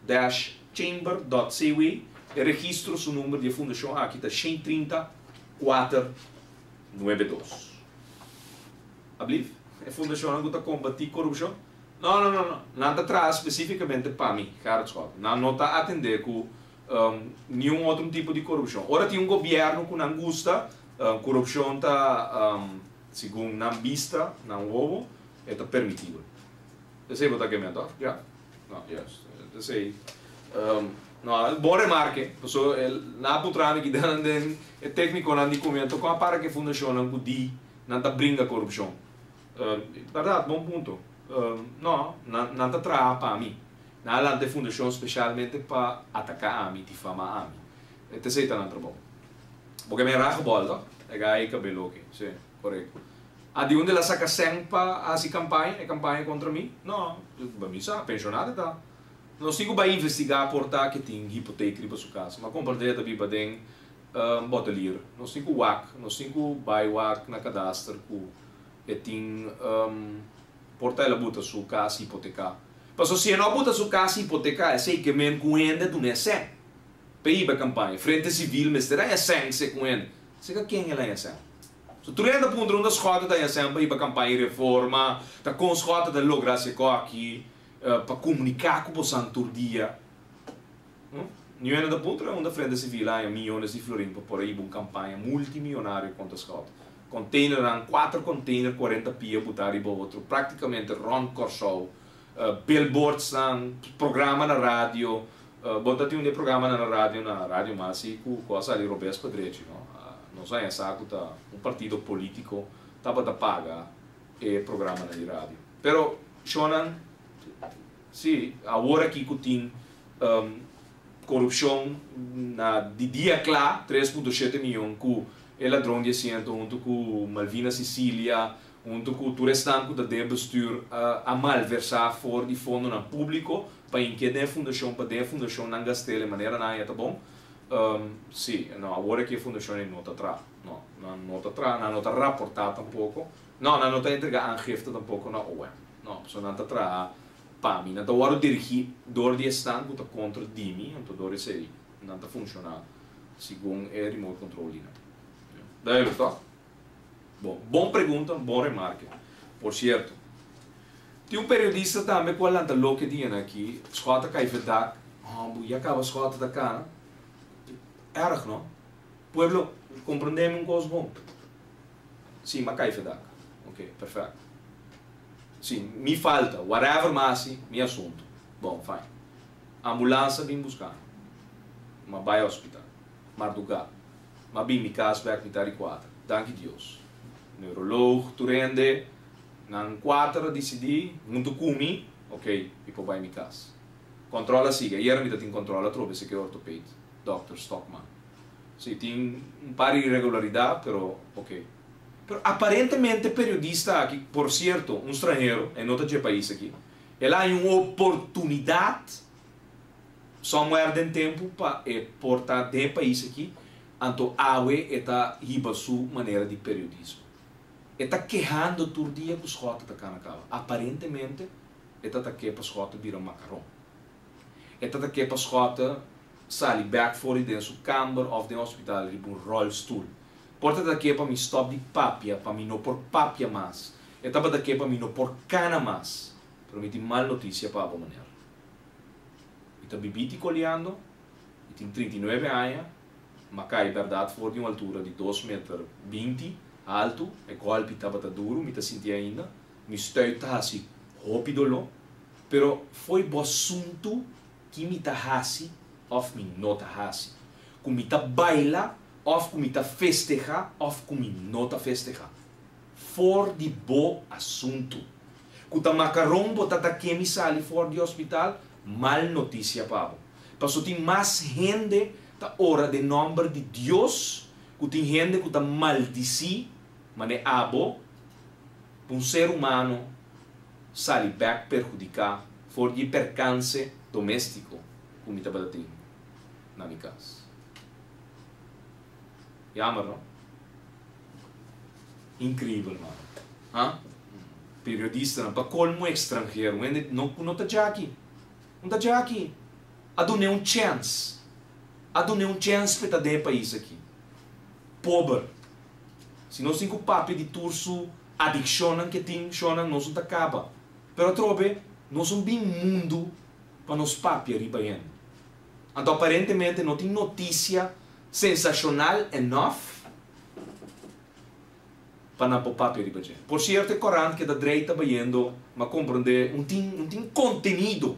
dash chamber dot cw, e registro su number di e fundashon aki ta 130 492. Ablief? E fundashonnan ku ta kombatí korupshon? No, no, no, no. Nan ta traha spesífikamente pa mi, Gerrit Schotten. Nan no ta atendé ku niun otro tipo di korupshon. Ora tin un gobièrnu ku nan gusta, korupshon ta, segun nan bista, nan wowo, e ta permitibel. Esei bo ta kem'é, tòg? Ja? No, juist. Esei, no, bon remarke. Pasobra nan a puntra mi kidan den e téknikonan di kumié, anto kon a para ku e fundashonnan ku di nan ta bringa korupshon? Bèrdat, bon punto. No, nan ta traha pa mi. Nan a lanta e fundashon speshalmente pa ataká ami, difamá ami. Esei ta nan trabou. Bo ke mi a raga bòl, tòg? E gai kabelo oke. Sí, korekto. A di unda el a saka sèn pa hasi kampaña, e kampaña kontra mi? No, ba mi sa, penshonado e ta. Nos tin ku bai investigá por ta ke tin hipotek riba su kas. Ma komprendé e ta biba den Bottelier. Nos tin ku wak, nos tin ku bai wak na kadaster ku e tin por ta el a buta su kas hipoteká. Pasobra si e no a buta su kas hipoteká esei ke men ku hende a duna e sèn pa e hiba e kampaña. Frente Sivil mester haña sèn se ku hende. Seka ken el haña sèn? So tur hende a puntra unda Schotte ta haña sèn pa hiba kampaña i reforma, ta kon Schotte ta logra hasi e kos aki pa komuniká ku bosan tur dia. Niun hende ta puntra unda Frente Sivil a haña miyones di florin pa por a hiba un kampaña multimionario kontra Schotte. Containernan, kuater container 40 pia butá riba otro, práktikamente rònt Kòrsou, billboardsnan, programa na radio, bo ta tin un di e programanan na radio na Radio Mas i ku ku a sali robes pa drechi, no? Nos a haña sa ku ta un partido polítiko tabata paga e programanan di radio. Pero, shownan, si, awor aki ku tin korupshon na di dia kla, 3.7 miyon ku e ladron di asiento huntu ku Malvina Cicilia, huntu ku tur esnan ku ta den bestuur a malversá for di fondonan públiko pa inke den e fundashon, pa den e fundashon nan gast'el e manera nan haña ta bon. Sí, no, awor aki e fundashon ei no ta traha. No, nan no ta traha, nan no ta raportá tampoko. No, nan no ta entregá aangifte tampoko na OM. No, pasobra nan ta traha pa mi. Nan ta wòrdu dirigí dor di esnan ku ta kontra di mi, anto dor esei. Nan ta funshoná segun e remote control di nan. Duidelijk toch? Bon, bon pregunta, bon remarke. Por sierto, tin un periodista tambe ku a lanta loke dianan aki, Schotte a kai verdak, Hòmbu, ya kaba Schotte ta kana. Erg no? Pueblo, komprendé mi un kos bon. Sí, m'a kai verdak. Ok, perfèkto. Sí, mi falta, whatever m'a hasi, mi asuntu. Bon, fine. Ambulans a bin buska mi. M'a bai hospital. Mardugá. M'a bin mi kas bèk mitar di kuater. Danki Dios. Neuroloog, tur hende, nan kuater a disidí huntu ku mi, ok, mi por bai mi kas. Kòntròl a sigui. Ayera mi ta tin kòntròl atrobe esaki ortopeed, dòkter Stockman. Sí, tin un par di irregularidat, pero ok. Pero aparentemente e periodista aki, por sierto, un stranhero, e no ta dje pais aki, el a haña un oportunidat somewhere den tempu pa e por ta den e pais aki, anto awe e ta hiba su manera di periodismo. E ta kehando tur dia ku Schotte ta kana kaba. Aparentemente e ta ta ke pa Schotte bira makaron. E ta ta ke pa Schotte sali bek for di den su kamber of den hospital riba un rolstoel. Por ta ta ke pa mi stop di papia, pa mi no por papia mas. E tabata ke pa mi no por kana mas. Pero mi tin mal notisia pa bo, meneer. Mi ta bibiti koliando, mi tin 39 aña, m'a kai bèrdat for di un altura di dos meter 20 haltu, e gòlpi tabata duru, mi ta sinti ainda, mi stuit ta hasi hopi doló, pero fo'i bo asuntu ki mi ta hasi òf mi no ta hasi, ku mi ta baila òf ku mi ta festehá òf ku mi no ta festehá. For di bo asuntu. Ku ta makaron bo ta ta kemi sali for di hospital, mal notisia pa bo. Paso tin mas hende ta ora den nòmber di Dios ku tin hende ku ta maldisí manera abo pa un ser humano sali bèk perhudiká for di e perkanse doméstiko ku mi tabata tin na mi kas. Jammer no? Increíbel mano. Ha? Periodistanan, pa colmo extranhero, un hende no cu no ta djaki. No ta djaki. A dun'é un chance. A dun'é un chance p'e ta den e pais aki. Pober. Si nos tin cu papia di tur su adiccionnan ke tin, shonnan, nos no ta caba. Pero atrobe, nos no bin mundu pa nos papia riba hende. Anto aparentemente no tin noticia sensacional enough pa nan por papia riba dje. Por cierto e corant keda drei ta bayendo ma comprende un tin un tin contenido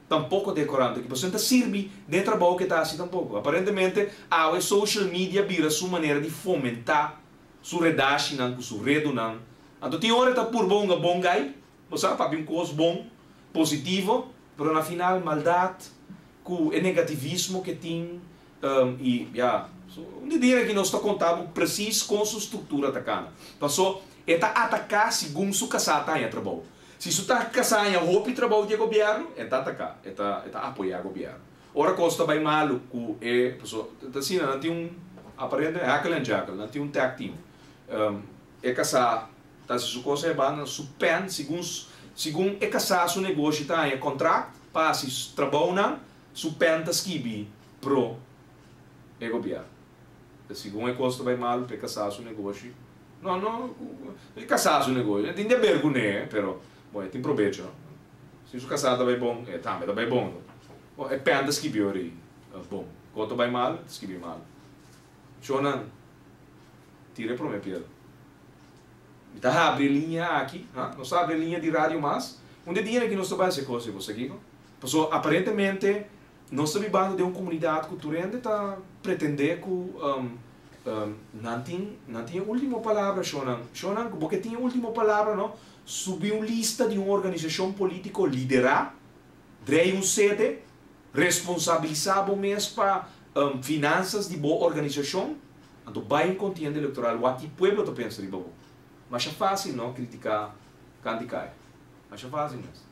tampoco den e corant aki pasobra no ta sirbi den e trabou ke ta haci tampoco. Aparentemente awe social media bira su manera di fomenta su redashinan cu su redonan. Anto tin ora e ta purba hunga bon gai, bo sa, papia un cos bon, positivo, pero na final maldad cu e negativismo ke tin I ya, un di dia aki nos ta konta bo presis kon su struktura ta kana. Paso e ta ataká segun su kasá ta haña trabou. Si su ta kasá haña hopi trabou di e gobièrnu, e ta ataká, e ta e ta apoyá gobièrnu. Ora kos ta bai malu ku e, paso ta asina, nan tin un aparente Heckle en Jekyll, nan tin un tag team. E kasá ta hasi su kos ei banda, su pèn segun segun e kasá su negoshi ta haña kontrakt pa hasi trabounan, Su pen ta skibi pro e gobierno. Ta segun e cos ta bay malo p'e casa su negoshi. No, no, e casa su negoshi. E tin di haber cune, pero, bon, e tin probecho, no? Si su casa ta bay bon, e tambe ta bay bon. Bon, e pen ta skibi ori bon. Cos ta bay malo, e ta skibi malo. Shownan, tira e prome piedra. Mi ta habri e liña aki, ha? Nos ta habri e liña di radio mas. Un di e dianan aki nos ta bay haci e cos ei, bo sa kico? Pasobra aparentemente nos ta bibando den un komunidat ku tur hende ta pretendé ku nan tin nan tin e último palabra shonnan. Shonnan ku bo ke tin e último palabra no, subi un lista di un organisashon polítiko liderá, drei un sede, responsabilisá bo mes pa finansas di bo organisashon, anto bai un kontienda elektoral wak ki pueblo ta pensa riba bo. Masha fásil no kritiká kanti kai. Masha fásil mes.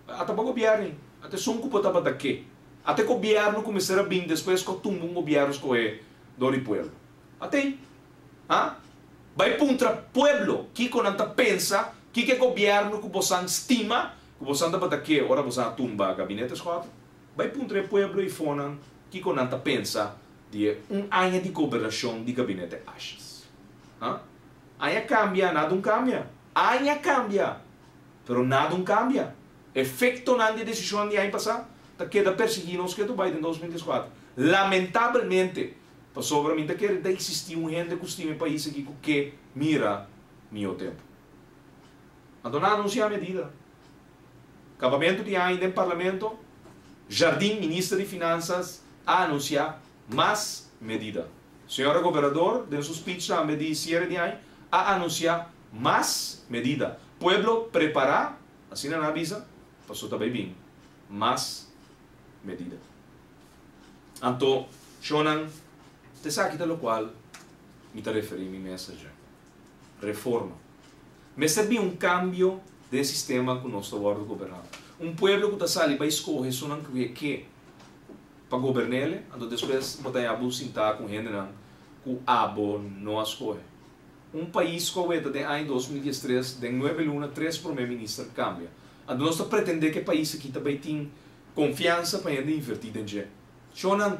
Ata bo gobierno, ata esun ku bo tabata ke. Ata e gobierno ku mester a bin despues ku a tumba un gobierno skohe dor di pueblo. Atei. Ha? Bai puntra pueblo kiko nan ta pensa, kiko e gobierno ku bosan stima, ku bosan tabata ke ora bosan a tumba gabinete Schotten. Bai puntra e pueblo i fonan. Kiko nan ta pensa di e un aña di gobernashon di gabinete Asjes? Ha? Aña kambia, nada un kambia. Aña kambia, pero nada un kambia. Efektonan di e desishonnan di aña pasá ta keda persiguí nos ketu bai den 2014. Lamentabelmente, pasobra mi ta kere ta eksistí un hende ku stima e pais aki ku ke mira mihó tempu. Anto nan a anunsiá medida. Kabamentu di aña den Parlamento, Jardim, Minister di Finansas, a anunsiá mas medida. Señora Gobernador den su speech tambe di siere di aña a anunsiá mas medida. Pueblo prepará, asina nan a bisa, paso ta bay bin mas medida. Anto, shonnan, ta esaki ta lokual mi ta referí mi mes ayer. Reforma. Mester bin un kambio den e sistema ku nos ta wòrdu goberná. Un pueblo ku ta sali bai skohe esunnan ku e ke pa gobern'ele, anto despues bo ta haña bo sintá ku hendenan ku abo no a skohe. Un pais ku a weta den aña 2013, den nuebe luna tres prome minister kambia. Anto nos ta pretendé ku e pais aki ta bai tin konfiansa pa hende invertí den dje. Shonnan,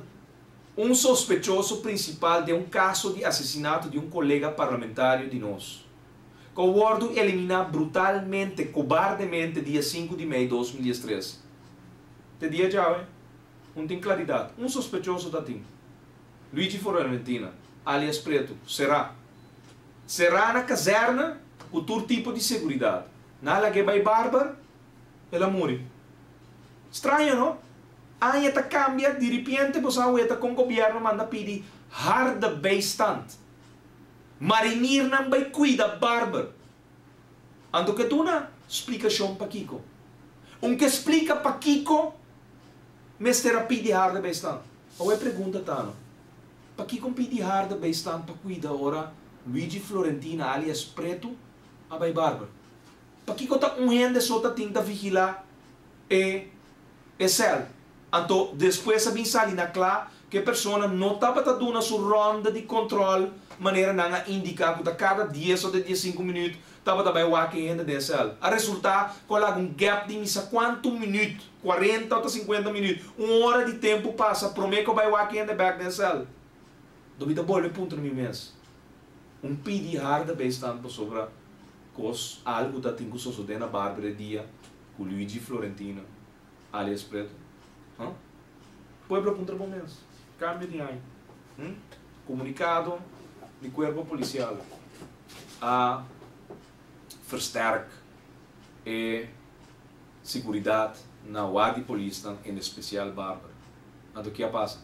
un sospechoso prinsipal den un kaso di asesinato di un kolega parlamentario di nos, ku a wòrdu eliminá brutalmente, kobardemente dia sinku di mei 2013. Te dia djawe, un tin klaridat, un sospechoso ta tin, Luigi Florentina, alias Pretu, será. Será na kazèrna ku tur tipo di seguridat. Nan a lag'é bai Barber, el a muri. Straño, no? Aña ta kambia, diripiente bo sa weta kon gobièrnu manda pidi harde bijstand. Mariniernan bai kuida Barber. Anto ke duna splikashon pakiko. Un ke splika pakiko mester a pidi harde bijstand. Awor e pregunta ta no, pakiko pidi harde bijstand pa kuida ora Luigi Florentina alias Pretu a bai Barber? Pakiko ta un hende so ta tin ta vigilá e e sèl? Anto despues a bin sali na kla ku e persona no tabata duna su rònda di kòntròl manera nan a indiká ku ta kada dies òf diesinku minüt tabata bai wak e hende den e sèl. A resultá ku a laga un gèp di misa kuantu minüt, kuarenta òf ta sinkuenta minüt, un ora di tempu pasa promé ku a bai wak e hende bèk den e sèl. Anto mi ta bolbe puntra mi mes, Un pidi harde bijstand pasobra kos algu ta tin ku sosodé na Barbara e dia ku Luigi Florentino alias Preto? Huh? Pueblo puntra bo mes. Cambio di aña. Hm? Comunicado di cuerpo policial a versterk e seguridad na ward di polisnan en especial Barbara. Anto ki a pasa?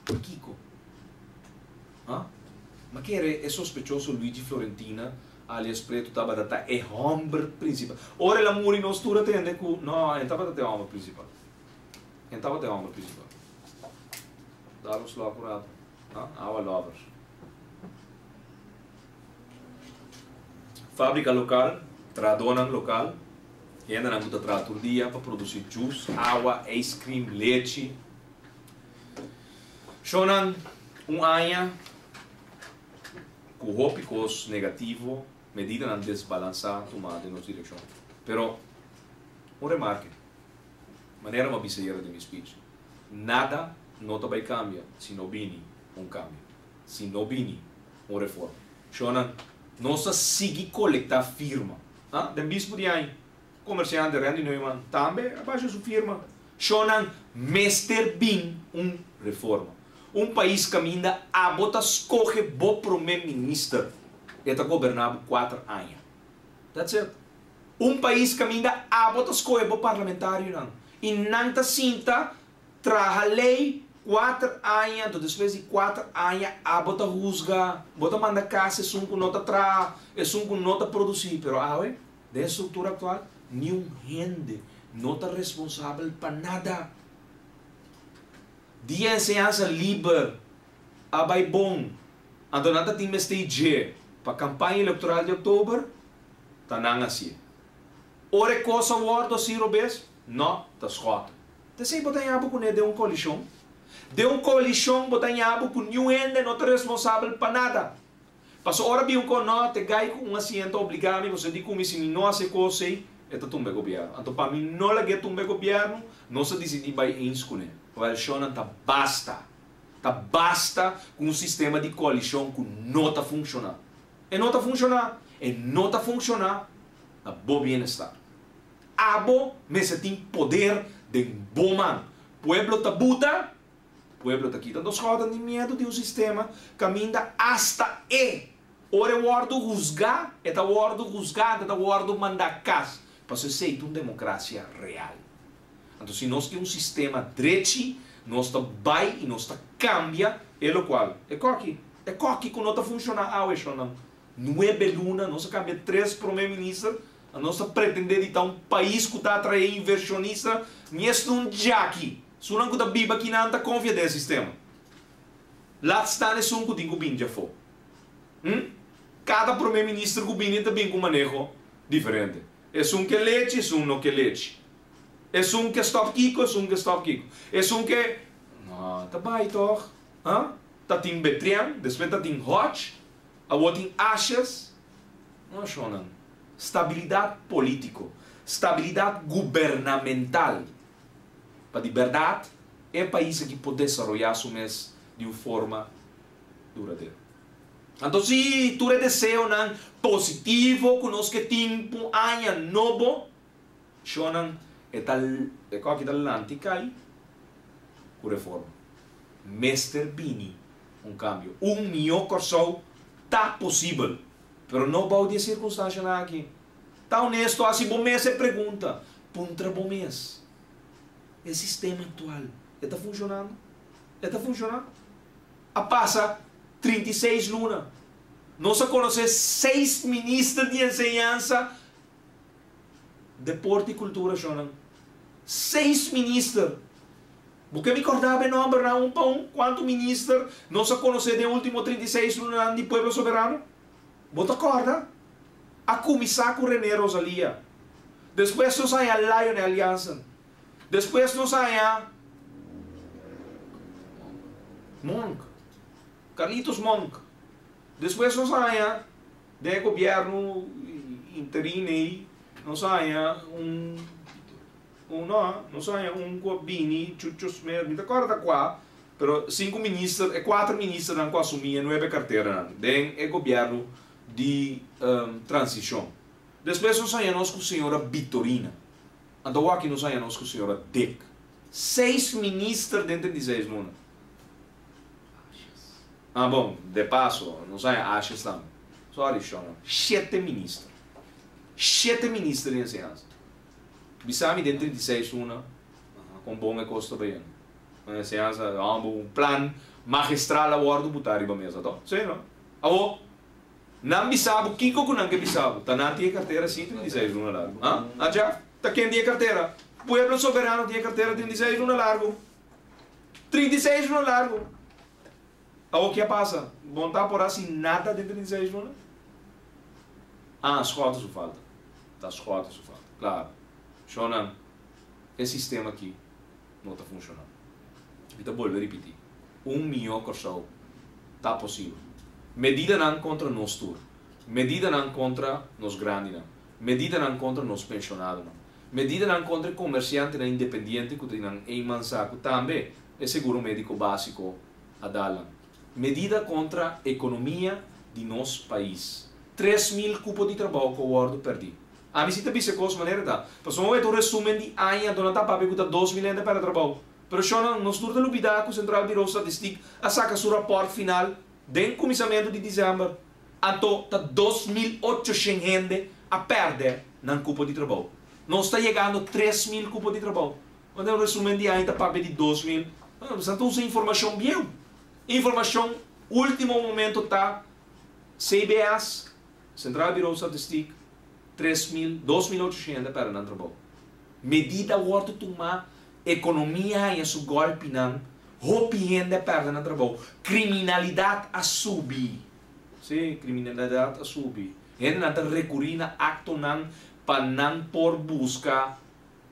Kiko? Ha? Ma kere e sospechoso Luigi Florentina, alias Preto tabata ta e homber principal. Ora el a muri nos tur a tende cu no, e tabata ta e homber principal. E tabata e homber principal. Dal un slok un rato. Ha? Awa lovers. Fabrica local, trahadornan local, hendenan cu ta traha tur dia pa produci juice, awa, ice cream, lechi. Shownan un aña ku hopi kos negativo, medidanan desbalansá tumá den nos direkshon. Pero, un remarke, manera mi a bisa ayera den mi speech, nada no ta bai kambia si no bini un kambio, si no bini un reforma. Shownan, nos ta sigui kolektá firma. Ha? Den bispu di aña, Komersiante Randy Neumann tambe a basha su firma. Shownan mester bin un reforma. Un pais kaminda abo ta skohe bo prome minister. E ta goberna bo kuater aña. That's it. Un pais kaminda abo ta skohe bo parlamentarionan i nan ta sinta traha ley kuater aña anto despues di kuater aña abo ta husga, bo ta manda kas esun ku no ta traha, esun ku no ta produsi. Pero awe Den e struktura aktual, niun hende no ta responsabel pa nada. Dia enseñansa liber a bai bon, anto nan ta tin mester dje pa kampaña elektoral di oktober, ta nan hasié. Ora e kos a wòrdu hasi robes, no ta skòt. T'esei bo ta haña bo kuné den un koalishon. Den un koalishon bo ta haña bo ku niun hende no ta responsabel pa nada. Paso ora bin un ko no te gai ku un asiento obligá mi, pasobra di ku mi si mi no hasi e kos ei, E ta tumba e gobièrnu. Anto pa mi no lag'é tumba e gobièrnu, nos a disidí bai eens kuné. Wèl, shonnan, ta basta. Ta basta ku un sistema di koalishon ku no ta funshoná. E no ta funshoná. E no ta funshoná na bo bienestar. Abo mester tin poder den bo man. Pueblo ta buta, pueblo ta kita. Nos hòrda tin miedu di un sistema kaminda asta e ora e wòrdu husgá, e ta wòrdu husgá anto e ta wòrdu mandá kas. Pasobra esei ta un demokrasia real. Anto si nos tin un sistema drechi, nos ta bai i nos ta kambia e lokual. E kòki, e kòki ku no ta funshoná awe, shonnan. Nuebe luna nos a kambia tres prome minister, a nos ta pretende di ta un pais ku ta atrae invershonista, ni esun djaki. Esunnan ku ta biba akinan ta konfia den e sistema. Laat staan esun ku tin ku bin djafó. Hm? Kada prome minister ku bini ta bin ku maneho diferente. Esun ke lechi, esun no ke lechi. Esun ke stop kiko, esun ke stop kiko. Esun ke. No, ta bai tòg. Ha? Ta tin Betrian, despues ta tin Hodge, awor tin Asjes. No, shonnan. Stabilidat polítiko, stabilidat gubernamental pa di bèrdat e pais aki por desaroyá su mes di un forma duradero. Anto si tur e deseonan positivo ku nos ke tin pa un aña nobo, Shonnan e ta e koki ta lanti kai ku reforma. Mester bini un kambio. Un mihó Kòrsou ta posibel, pero no bou di e sirkunstanshanan aki. Ta honesto, hasi bo mes e pregunta. Puntra bo mes, E sistema aktual e ta funshonando? E ta funshoná? A pasa 36 luna. Nos a konosé seis minister di enseñansa Deporte y Cultura shonnan. Seis minister. Bo ke mi corda bo e nombernan un pa un? Cuanto minister nos a conoce den ultimo 36 lunanan di Pueblo Soberano? Bo ta corda? A cuminsa cu Rene Rosalia. Despues nos haya Lionel Jansen. Despues nos haya Monk. Carlitos Monk. Despues nos haya Den e gobierno interin ei nos a haña un un no nos a haña un ku a bini Chucho Smith mi ta kòrda kua pero sinku minister e kuater ministernan ku a asumí e nuebe karteranan den e gobierno di transishon. Despues nos a haña nos ku señora Bitorina anto awor aki nos a haña nos ku señora Dick. Seis minister den 36 luna. Ah bon, de paso, nos haña ashes tambe. Sorry, shonnan. Shete minister. Shete minister di enseñansa. Bisa mi den 36 luna kon bon e kos ta bayendo. Na enseñansa, un plan magistral a wòrdu butá riba mesa, to? Sí, no? Awor, nan bisa bo kiko ku nan ke bisa bo. Ta nan tin e kartera sí 36 luna largu. Ah? Ah, Jeff? Ta ken tin e kartera? Pueblo Soberano tin e kartera 36 luna largu. 36 luna largu. Awor ke a pasa? Bon ta por hasi nada den 36 luna? Ah, Schotten su falta. Ta Schotten su falta. Claro. Shonnan, e sistema aki no ta funciona. Mi ta bolbe ripiti. Un mihó Kòrsou ta posibel. Medidanan kontra nos tur. Medidanan kontra nos grandinan. Medidanan kontra nos penshonadonan. Medidanan kontra e komersiantenan independiente ku ta di nan eenmansa ku tambe e seguro médiko básiko a dal nan. Medida kontra ekonomia di nos pais. 3000 kupo di trabou ku a wòrdu pèrdí. Ami si ta bisa e kos manera ta. Pasobra bo wet un resumen di aña dor nan ta papia ku ta 2000 hende a pèrdè trabou. Pero shònan, nos tur ta lubidá ku Centraal Bureau Statistiek a saka su rapòrt final den kuminsamentu di desèmber. Anto ta 2800 hende a pèrdè nan kupo di trabou. Nos ta yegando 3000 kupo di trabou. Unda un resumen di aña ta papia di 2000, nan ta usa informashon bieu. Informashon ultimo momento ta CBS, Centraal Bureau Statistiek, 3000, 2800 hende a pèrdè nan trabou. Medida a wòrdu tumá, ekonomia haña su gòlpinan, hopi hende a pèrdè nan trabou, kriminalidat a subi. Sí, kriminalidat a subi. Hendenan ta rekurí na aktonan pa nan por buska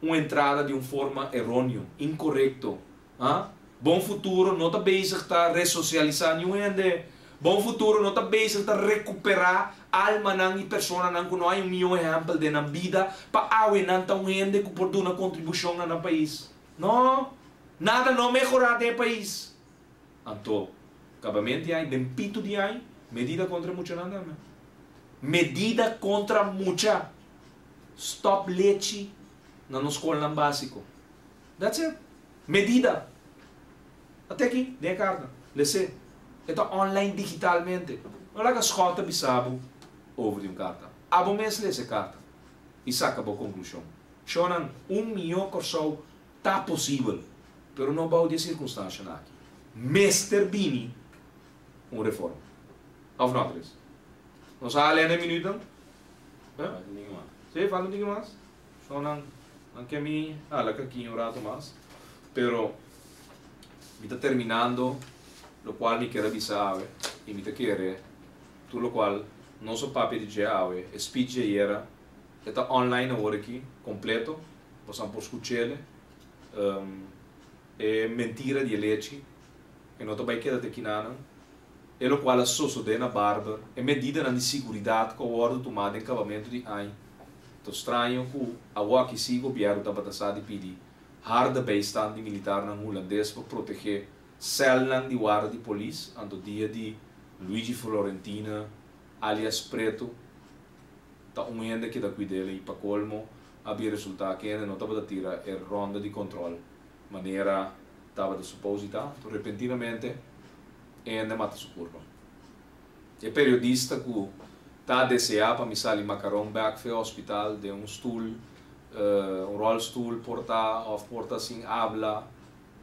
un entrada di un forma eroneo, inkorekto. Ha? Bon Futuro no ta bezig ta resosialisá niun hende. Bon Futuro no ta bezig ta rekuperá almanan i personanan ku no hay un mihó ehèmpel den nan bida pa awe nan ta un hende ku por duna kontribushon na nan pais. No! Nada no mehorá den e pais. Anto, kabament di aña, den pitu di aña, medida kontra e muchanan tambe. Medida kontra mucha! Stòp lechi na nos skolnan básiko. That's it. Medida! Ate aki, den e karta. Les'é. E ta online digitalmente. No laga Schot a bisa bo over di un karta. Abo mes lesa e karta i saka bo konklushon. Shonnan, un mihó Kòrsou ta posibel, pero no bou di e sirkunstanshanan aki. Mester bini un reforma. Òf no, Chris? Nos a hala e minuutnan? Falta un tiki mas. Sí, falta un tiki mas. Shonnan, nan ke mi hala kakiña un rato mas, pero mi ta terminando lokual mi kier a bisa awe i mi ta kere tur lokual nos a papia di dje awe, e speech di ayera, e ta online awor aki, kompleto, bosan por skuch'ele. E mentira di e lechi, e no ta bai keda te kinanan. E lokual a sosodé na Barber, e medidanan di siguridat ku a wòrdu tumá den kabamentu di aña. Ta straño ku awor aki sí gobièrnu tabata sa di pidi harde bijstand di militarnan hulandes pa protegé sèlnan di warda di polis, anto dia di Luigi Florentina alias Preto ta un hende keda kuid'el i pa kolmo a bin resultá ku hende no tabata tira e ronda di kòntròl manera tabata suposita, anto repentinamente e hende mata su kurpa. E periodista ku ta deseá pa mi sali makaron bèk fe hospital den un stul, un ròlstul por ta òf por ta sin abla,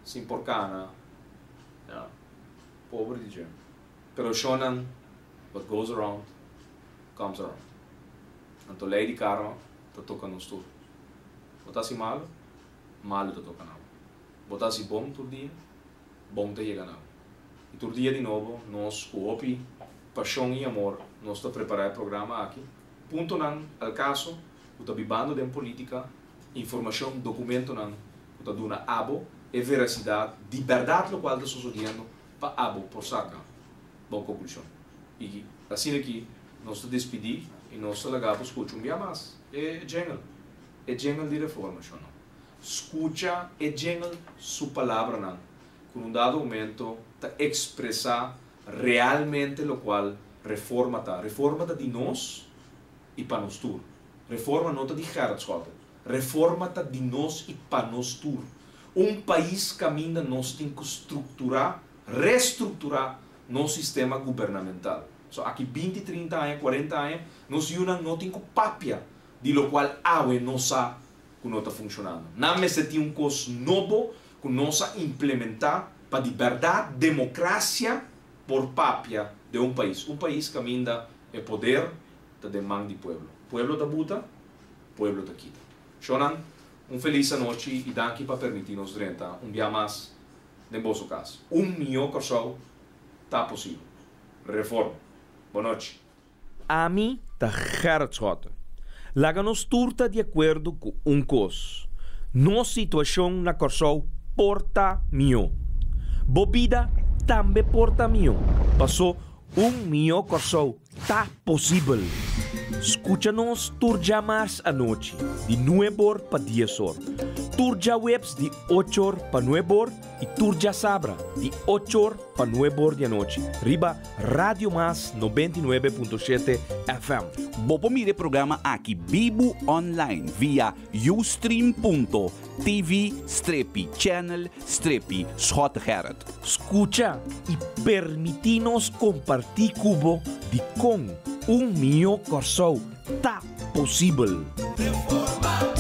sin por kana. Ya, pober di dje. Pero shonnan, what goes around, comes around. Anto lei di karma ta toka nos tur. Bo ta hasi malu, malu ta toka na bo. Bo ta hasi bon tur dia, bon ta yega na bo. I tur dia di nobo nos ku hopi pashon i amor nos ta prepará e programa aki. Puntonan al kaso ku ta bibando den politika, informashon, dokumentonan ku ta duna abo e verasidat di bèrdat lokual ta sosodiendo pa abo por saka bo konklushon. I asina ki nos ta despidí i nos ta laga bo skucha un bia mas e jingle, e jingle di Reforma, shonnan. Skucha e jingle su palabranan ku na un dado momento ta ekspresá realmente lokual Reforma ta. Reforma ta di nos i pa nos tur. Reforma no ta di Gerrit Schotte. Reforma ta di nos i pa nos tur. Un pais kaminda nos tin ku strukturá, restrukturá nos sistema gubernamental. So aki binti, trinta aña, kuarenta aña, nos yunan no tin ku papia di lokual awe nos sa ku no ta funshonando. Nan mester tin un kos nobo ku nos a implementá pa di bèrdat demokrasia por papia den un pais. Un pais kaminda e poder ta den man di pueblo. Pueblo ta buta, pueblo ta kita. Shonnan, un felis anochi i danki pa permití nos drenta un bia mas den boso kas. Un mihó Kòrsou ta posibel. Reforma. Bonochi. Ami ta Gerrit Schotte. Laga nos tur ta di akuerdo ku un kos, nos situashon na Kòrsou por ta mihó. Bo bida tambe por ta mihó, pasó un mihó Kòrsou ta posibel. Skucha nos tur djamars anochi di nuebor pa diesor, tur djaweps di ochor pa nuebor i tur djasabra di ochor pa nuebor di anochi riba Radio Mas 99.7 FM. Bo por mira e programa aki bibu online via ustream.tv strepi channel strepi Schottegerrit. Skucha i permití nos kompartí ku bo dikon un mihó Kòrsou ta posibel. Reforma.